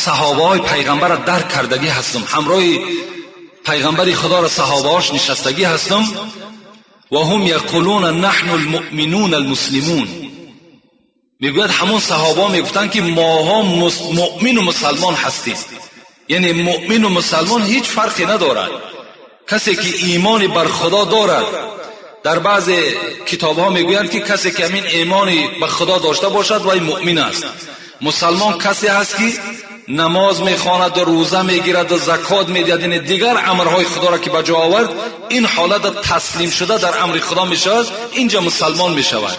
Speaker 1: саҳобаҳои пайғамбарро дарк кардагӣ ҳастам, ҳамроҳи пайғамбари Худоро саҳобаҳош нишастагӣ ҳастам. Ва ҳум яқулуна наҳну алмуъминуна алмуслимун. Мегӯяд ҳамон саҳобаҳо мегуфтанд, ки моҳо муъмину мусалмон ҳастем. Яъне муъмину мусалмон ҳеҷ фарқе надорад. Касе ки имони бар Худо дорад, дар баъзе китобҳо мегӯянд, ки касе ки ҳамин имони ба Худо дошта бошад, вай муъмин аст. Мусалмон касе ҳаст, ки намоз мехонад, рӯза мегирад, закот медиҳад, яъне дигар амрҳои Худоро ки ба ҷо овард, ин ҳолат таслим шуда дар амри Худо мешавад, инҷа мусалмон мешавад.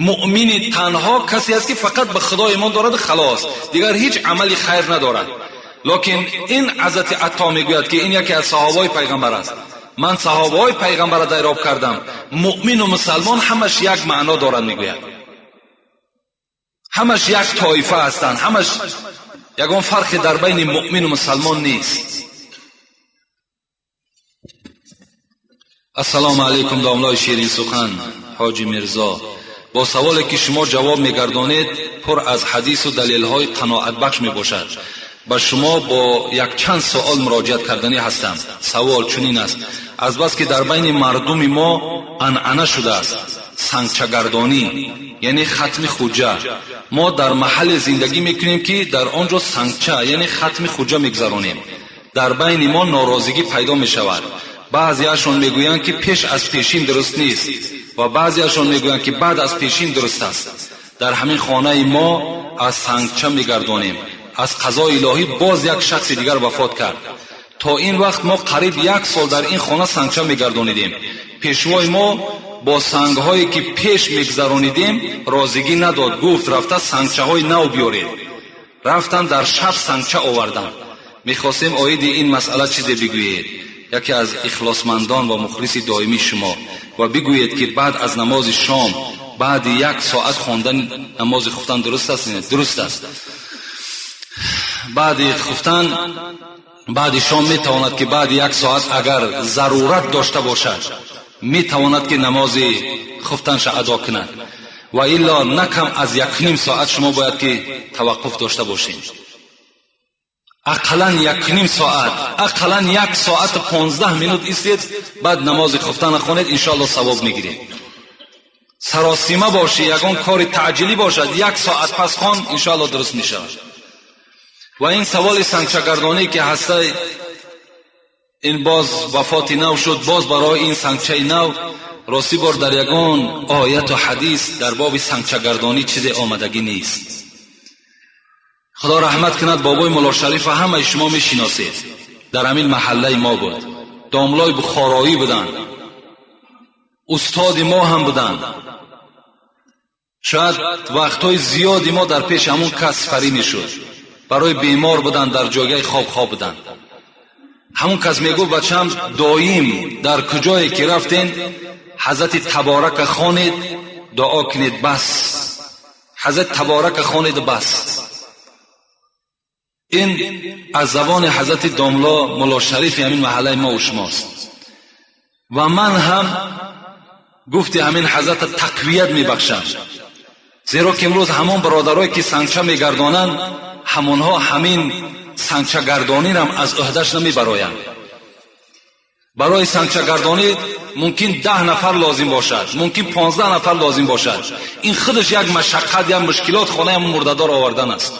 Speaker 1: Муъмини танҳо касе аст, ки фақат ба Худо имон дорад, халос, дигар ҳеҷ амали хайр надорад. Лекин ин ҳазрати Ато мегӯяд, ки ин яке аз саҳобаҳои пайғамбар аст. Ман саҳобаҳои пайғамбарро дарёб кардам, муъмину мусалмон ҳамаш як маъно дорад, мегӯяд. Ҳамаш як тоифа ҳастанд, ҳамаш ягон фарқе дар байни муъмину мусалмон нест. Ассалому алайкум, домлои ширинсухан ҳоҷи Мирзо. Бо саволе ки шумо ҷавоб мегардонед, пур аз ҳадису далелҳои қаноатбахш мебошад. Ба шумо бо якчанд суол муроҷиат карданӣ ҳастам. Савол чунин аст: азбаски дар байни мардуми мо анъана шудааст сангчагардонӣ, яъне хатми хуҷа, мо дар маҳалле зиндагӣ мекунем, ки дар он ҷо сангча, яъне хатми хуҷа мегузаронем. Дар байни мо норозигӣ пайдо мешавад. Баъзеашон мегӯянд, ки пеш аз пешин дуруст нест, ва баъзеашон мегӯянд, ки баъд аз пешин дуруст аст. Дар ҳамин хонаи мо аз сангча мегардонем. Аз қазои илоҳӣ боз як шахси дигар вафот кард. То ин вақт мо қариб 1 сол дар ин хона сангча мегардонидем. Пешвои мо бо сангҳое ки пеш мегузаронидем розигӣ надод, гуфт рафта сангчаҳои нав биёред. Рафтан дар шаб сангча оварданд. Мехостем оиди ин масъала чизе бигӯед, яке аз ихлосмандон ва мухлиси доимии шумо, ва бигӯед, ки баъд аз намози шом Баъди як соат хондан намози хуфтан дуруст аст? Не, дуруст аст. Баъди хуфтан, баъди шом метавонад ки баъди як соат агар зарурат дошта бошад, метавонад ки намози хуфтанша адо кунад. Ва илло на кам аз 1.5 соат шумо бояд ки таваққуф дошта бошед. Ақаллан 1.5 соат, ақаллан 1 соат 15 минут истед, баъд намози хуфтан хонед, иншоалло савоб мегиред. Саросима бошӣ, ягон кори таъҷилӣ бошад, 1 соат пас хон, иншоалло дуруст мешавад. Ва ин саволи сангчагардонӣ ки ҳаста, ин боз вафоти нав шуд, боз барои ин сангчаи нав. Ростӣ бор дар ягон ояту ҳадис дар боби сангчагардонӣ чизе омадагӣ нест. Худо раҳмат кунад бобои Мулло Шарифа, ҳамаи шумо мешиносед, дар ҳамин маҳаллаи мо буд, домлои бухороӣ буданд, устоди мо ҳам буданд. Шояд вақтҳои зиёди мо дар пеши ҳамон кас сипарӣ мешуд, барои бемор буданд, дар ҷойгаи хоб хоб буданд. Ҳамон кас мегуфт: бачам, доим дар куҷое ки рафтен, ҳазрати Таборака хонед, дуо кунед, бас. Ҳазрати Таборака хонед, бас. Ин аз забони ҳазрати домло Мулло Шарифи ҳамин маҳаллаи мо шумост. Ва ман ҳам гуфти ҳамин ҳазрата тақвият мебахшам, зеро ки имрӯз ҳамон бародарое ки сангча мегардонанд, ҳамонҳо ҳамин сангчагардонирам аз ӯҳдаш намебароянд. Барои сангчагардонӣ мумкин 10 нафар лозим бошад, мумкин 15 нафар лозим бошад. Ин худаш як машаққат, як мушкилот хонаи мурдадор овардан аст.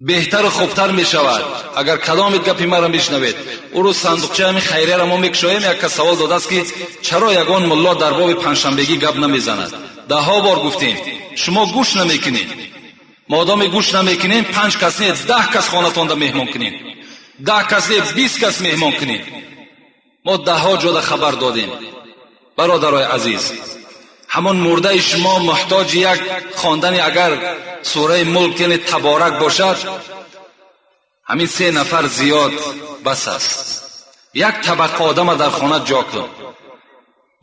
Speaker 1: Беҳтару хубтар мешавад агар кадомит гапи маро мешнавед. Ӯ рӯз сандуқчаи ҳамин хайрияро мо мекушоем, як кас савол додааст ки чаро ягон мулло дар боби панҷшанбегӣ гап намезанад. Даҳҳо бор гуфтем, шумо гӯш намекунед. Модоме гӯш намекунем, 5 кас не, 10 кас хонатонда меҳмон кунем, 10 кас не, 20 кас меҳмон кунем. Мо даҳҳо ҷода хабар додем. Бародарои азиз, ҳамон мурдаи шумо муҳтоҷи як хондани агар сураи Мулк, яъне Таборак бошад, ҳамин 3 нафар зиёд бас аст. Як табақа одама дар хона ҷо кун.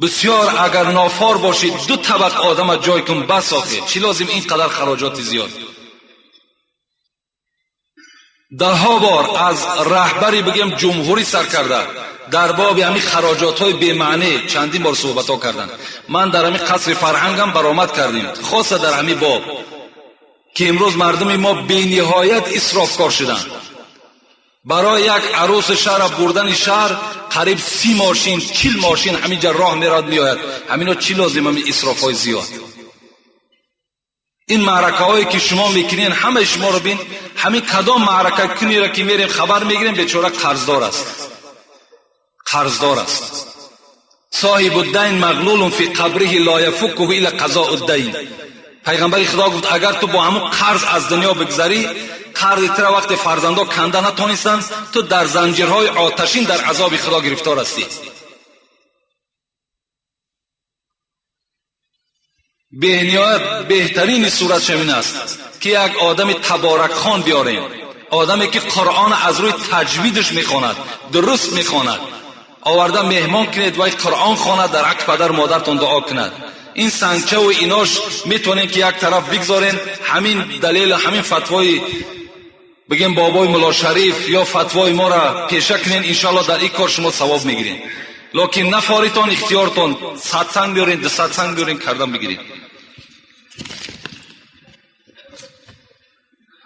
Speaker 1: Бисёр агар нофор бошӣ, 2 табақа одама ҷой кун, бас. Охир чӣ лозим ин қадар хароҷоти зиёд? Даҳҳо бор аз раҳбари бигем ҷумҳурӣ сар карда дар боби ҳамин хароҷотҳои бемаънӣ чандин бор суҳбатҳо карданд. Ман дар ҳамин қасри фарҳангам баромад кардем, хоса дар ҳамин боб ки имрӯз мардуми мо бениҳоят исрофкор шуданд. Барои як арӯси шаҳра бурдани шаҳр қариб 30 мошин, 40 мошин ҳаминҷа роҳ меравад, меояд. Ҳамино чӣ лозим ҳамин исрофҳои зиёд? Ин маъракаҳое ки шумо мекунед, ҳамаи шуморо бин, ҳамин кадом маърака кунеро ки мерем хабар мегирем, бечора қарздор аст, қарздор аст. Соҳибу дайн мағлулун фи қабриҳи ло яфуккуҳу илла қазоу дайн. Пайғамбари Худо гуфт: агар ту бо ҳамун қарз аз дунё бигзарӣ, қарзи тура вақте фарзандо канда натонистанд, ту дар занҷирҳои оташин дар азоби Худо гирифтор ҳастӣ. Бениҳоят беҳтарини сурат шамин аст ки як одами таборакхон биёрем, одаме ки Қуръон аз рӯи таҷвидаш мехонад, дуруст мехонад, оварда меҳмон кунед, вай Қуръон хонад, дар ҳаққи падару модартон дуо кунад. Ин сангчаву инош метавонем ки як тараф бигзорем. Ҳамин далелу ҳамин фатвои бигем бобои Мулло Шариф ё фатвои моро пеша кунен, иншоалло дар ин кор шумо савоб мегиред. Лекин нафоритон, ихтиёртон, 100 санг биёрен, 200 санг биёрен, кардан бигиред.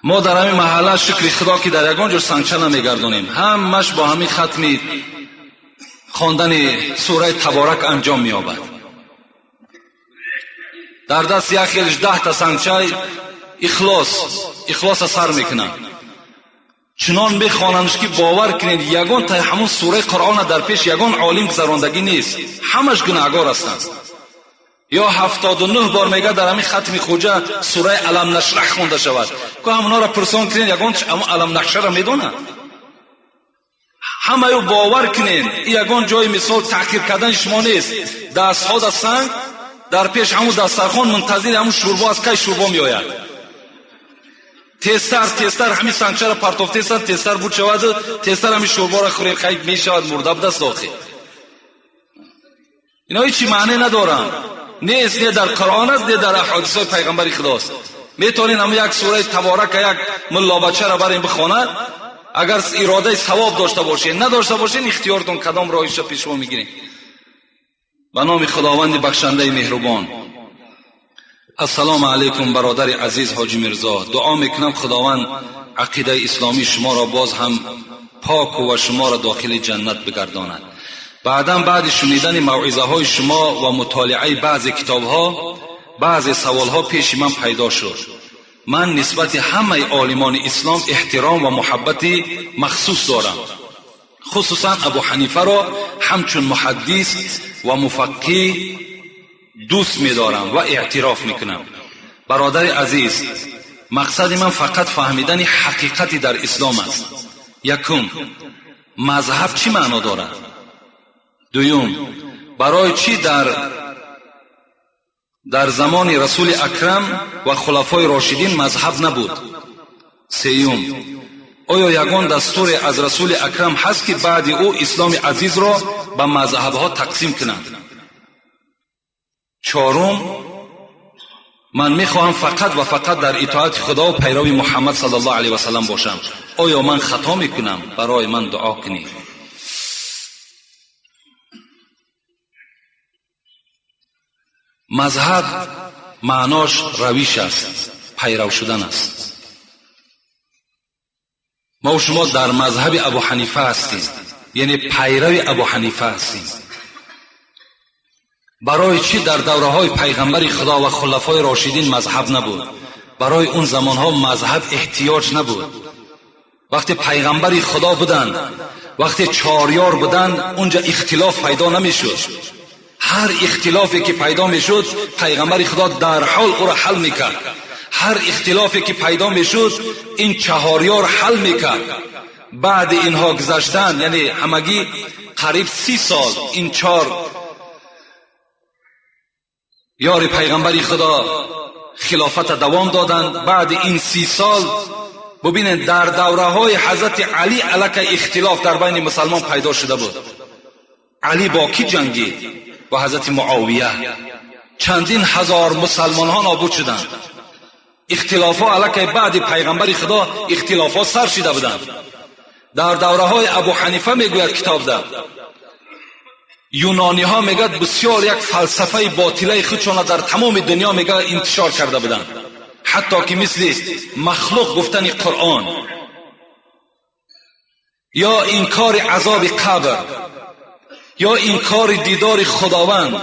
Speaker 1: Мо дар ҳамин маҳалла шукри Худо ки дар ягон ҷо сангча намегардонем, ҳамаш бо ҳамин хатми хондани сураи Таборак анҷом меёбад. Дар даст як хелиш 10 та сангчаи ихлос, ихлоса сар мекунанд. Чунон мехонандш ки бовар кунед, ягон та ҳамун сураи Қуръона дар пеш ягон олим гузарондагӣ нест, ҳамаш гунаҳгор ҳастанд. Ё 79 бор мега дар ҳамин хатми хуҷа сураи Алам нашраҳ хонда шавад. Ку ҳамонҳоро пурсон кунед, ягон ҳамун Алам нашраҳро медонад? Ҳамаю бовар кунед, ягон ҷои мисол таъхир кардани шумо нест. Дастҳо да санг дар пеш ҳамун дастархон мунтазири ҳамун шӯрбо аст, кай шӯрбо меояд. Тезтар, тезтар ҳамин сангчаро партофтесан, тезтар буд шаваду тезтар ҳамин шӯрборо хӯрем, хай мешавад, мурда будаст охир. Ино ҳечи маъне надоранд. Нест, не дар Қуръон аст, не дар аҳодисҳои пайғамбари Худост. Метавонед ҳамун як сураи Таборака як муллобачаро барем бихонад, агар иродаи савоб дошта бошед, надошта бошед, ихтиёртон кадом роҳиша пешво мегиред. Ба номи Худованди бахшандаи меҳрубон. Ассалому алайкум, бародари азиз Ҳоҷи Мирзо. Дуо мекунам, Худованд ақидаи исломии шуморо боз ҳам пок ва шуморо дохили ҷаннат бигардонад. Баъдан баъди шунидани мавъизаҳои шумо ва мутолиаи баъзе китобҳо, баъзе саволҳо пеши ман пайдо шуд. Ман нисбати ҳамаи олимони ислом эҳтиром ва муҳаббати махсус дорам. Хусусан Абу Ҳанифаро ҳамчун муҳаддис ва муфаққиҳ дӯст медорам ва эътироф мекунам. Бародари азиз, мақсади ман фақат фаҳмидани ҳақиқати дар ислом аст. Якум, мазҳаб чӣ маъно дорад? Дуюм, барои чӣ дар замони Расули Акрам ва хулафои рошидин мазҳаб набуд? Сеюм, оё ягон дастуре аз Расули Акрам ҳаст, ки баъди ӯ исломи азизро ба мазҳабҳо тақсим кунанд? Чорум, ман мехоҳам фақат ва фақат дар итоати Худо ва пайрави Муҳаммад саллаллоҳу алайҳи васаллам бошам. Оё ман хато мекунам? Барои ман дуо кунед. Мазҳаб маънош равиш аст, пайрав шудан аст. Мо шумо дар мазҳаби Абу Ҳанифа ҳастем, яъне пайрави Абу Ҳанифа ҳастем. Барои чӣ дар давраҳои пайғамбари Худо ва хулафои рошидин мазҳаб набуд? Барои он замонҳо мазҳаб эҳтиёҷ набуд. Вақте пайғамбари Худо буданд, вақте чорёр буданд, унҷа ихтилоф пайдо намешуд. Ҳар ихтилофе ки пайдо мешуд, пайғамбари Худо дар ҳол ӯро ҳал мекард. Ҳар ихтилофе ки пайдо мешуд, ин чаҳорёр ҳал мекард. Баъди инҳо гузаштан, яъне ҳамагӣ қариб 30 сол ин чор ёри пайғамбари Худо хилофата давом доданд. Баъди ин 30 сол бубинед, дар давраҳои ҳазрати Алӣ аллакай ихтилоф дар байни мусалмон пайдо шуда буд. Алӣ бо кӣ ҷангид? Бо ҳазрати Муовия. Чандин ҳазор мусалмонҳо нобуд шуданд. Ихтилофҳо аллакай баъди пайғамбари Худо ихтилофҳо сар шида буданд. Дар давраҳои Абу Ҳанифа, мегӯяд китобда, юнониҳо, мегӯяд, бисёр як фалсафаи ботилаи худшона дар тамоми дунё, мегӯяд, интишор карда буданд, ҳатто ки мисли махлуқ гуфтани Қуръон ё инкори азоби қабр ё инкори дидори Худованд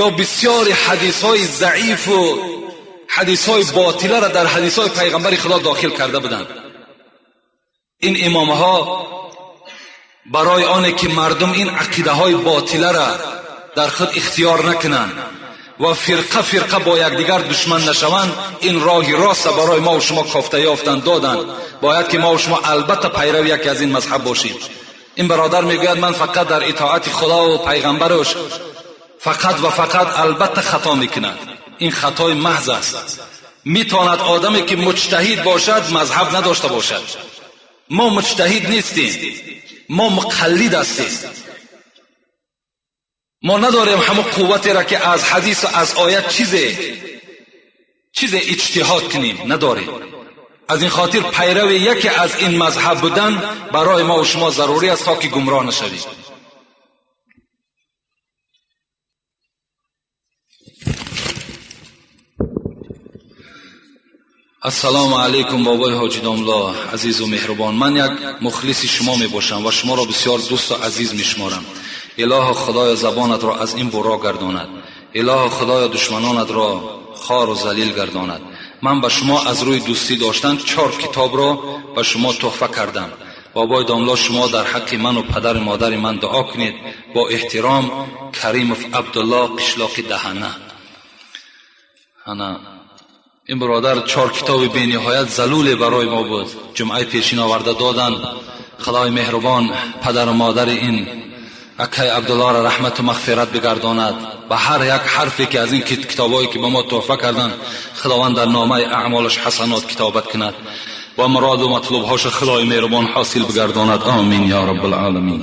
Speaker 1: ё бисёри ҳадисҳои заифу ҳадисҳои ботиларо дар ҳадисҳои пайғамбари Худо дохил карда буданд. Ин имомҳо барои оне ки мардум ин ақидаҳои ботиларо дар худ ихтиёр накунанд ва фирқа фирқа бо якдигар душман нашаванд, ин роҳи роста барои мо шумо кофта ёфтанд, доданд. Бояд ки мо шумо албатта пайрави яке аз ин мазҳаб бошем. Ин бародар мегӯяд, ман фақат дар итоати Худо ва пайғамбараш фақат ва фақат, албатта хато мекунад. Ин хатои маҳз аст. Метавонад одаме ки муҷтаҳид бошад, мазҳаб надошта бошад. Мо муҷтаҳид нестем, мо муқаллид ҳастем. Мо надорем ҳамон қувватеро ки аз ҳадису аз оят чизе иҷтиҳод кунем, надорем. Аз ин хотир пайрави яке аз ин мазҳаб будан барои мо шумо зарурӣ аст, то ки гумроҳ нашавем. Ассалому алайкум, бобои Ҳоҷи Домло азизу меҳрубон. Ман як мухлиси шумо мебошам ва шуморо бисёр дӯсту азиз мешуморам. Илоҳо Худоё, забонатро аз ин бурро гардонад. Илоҳо Худоё, душманонатро хору залил гардонад. Ман ба шумо аз рӯи дӯстӣ доштан чор китобро ба шумо туҳфа кардам. Бобои Домло, шумо дар ҳаққи ману падару модари ман дуо кунед. Бо эҳтиром, Каримов Абдулло, қишлоқи Даҳана. Ана ин бародар чор китоби бениҳоят залуле барои мо буд, ҷумъаи пешин оварда доданд. Худои меҳрубон падару модари ин акай Абдуллоро раҳмату мағфират бигардонад. Ба ҳар як ҳарфе ки аз ин китобҳое ки ба мо туҳфа карданд, Худованд дар номаи аъмолаш ҳасанот китобат кунад ва муроду матлубҳоша Худои меҳрубон ҳосил бигардонад. Омин ё раббалъоламин.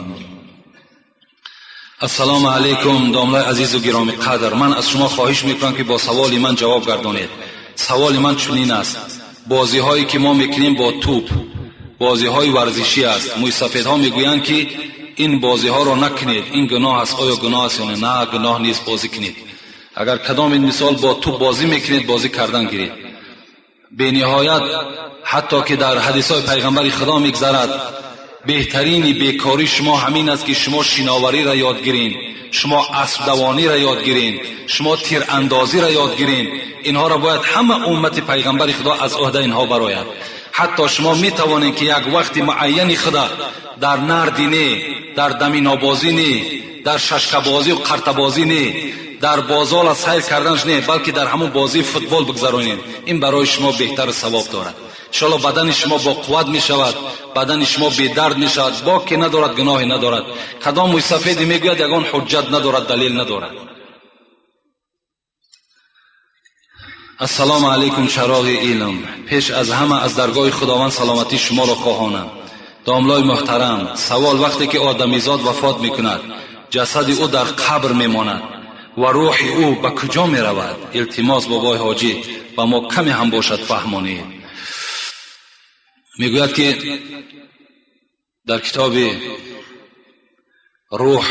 Speaker 1: Ассалому алайкум, домлаи азизу гиромӣ қадр. Ман аз шумо хоҳиш мекунам, ки бо саволи ман ҷавоб гардонед. Саволи ман чунин аст: бозиҳое ки мо мекунем бо тӯп, бозиҳои варзишӣ аст. Мӯйсафедҳо мегӯянд, ки ин бозиҳоро накунед, ин гуноҳ аст. Оё гуноҳ аст ё не? На, гуноҳ нест, бозӣ кунед. Агар кадом ин мисол бо тӯп бозӣ мекунед, бозӣ кардан гиред. Бениҳоят, ҳатто ки дар ҳадисҳои пайғамбари Худо мегзарад, беҳтарини бекории шумо ҳамин аст, ки шумо шиновариро ёд гиред, шумо аспдавониро ёд гиред, шумо тирандозиро ёд гиред. Инҳоро бояд ҳама уммати пайғамбари Худо аз ӯҳдаи инҳо барояд. Ҳатто шумо метавонед, ки як вақти муайяни худа дар нарди не, дар даминобозӣ не, дар шашкабозӣ қартабозӣ не, дар бозола сайр карданаш не, балки дар ҳамон бозии футбол бигзаронед. Ин барои шумо беҳтару савоб дорад. Иншоалло, бадани шумо бо қувват мешавад, бадани шумо бедард мешавад, боке надорад, гуноҳе надорад. Кадом мӯйсафеде мегӯяд, ягон ҳуҷҷат надорад, далел надорад. Ассалому алайкум, чароғи илм. Пеш аз ҳама аз даргоҳи Худованд саломатии шуморо хоҳонам. Домлои муҳтарам, савол: вақте ки одамизод вафот мекунад, ҷасади ӯ дар қабр мемонад ва рӯҳи ӯ ба куҷо меравад? Илтимос, бобои ҳоҷӣ, ба мо каме ҳам бошад фаҳмонед. Мегӯяд, ки дар китоби рӯҳ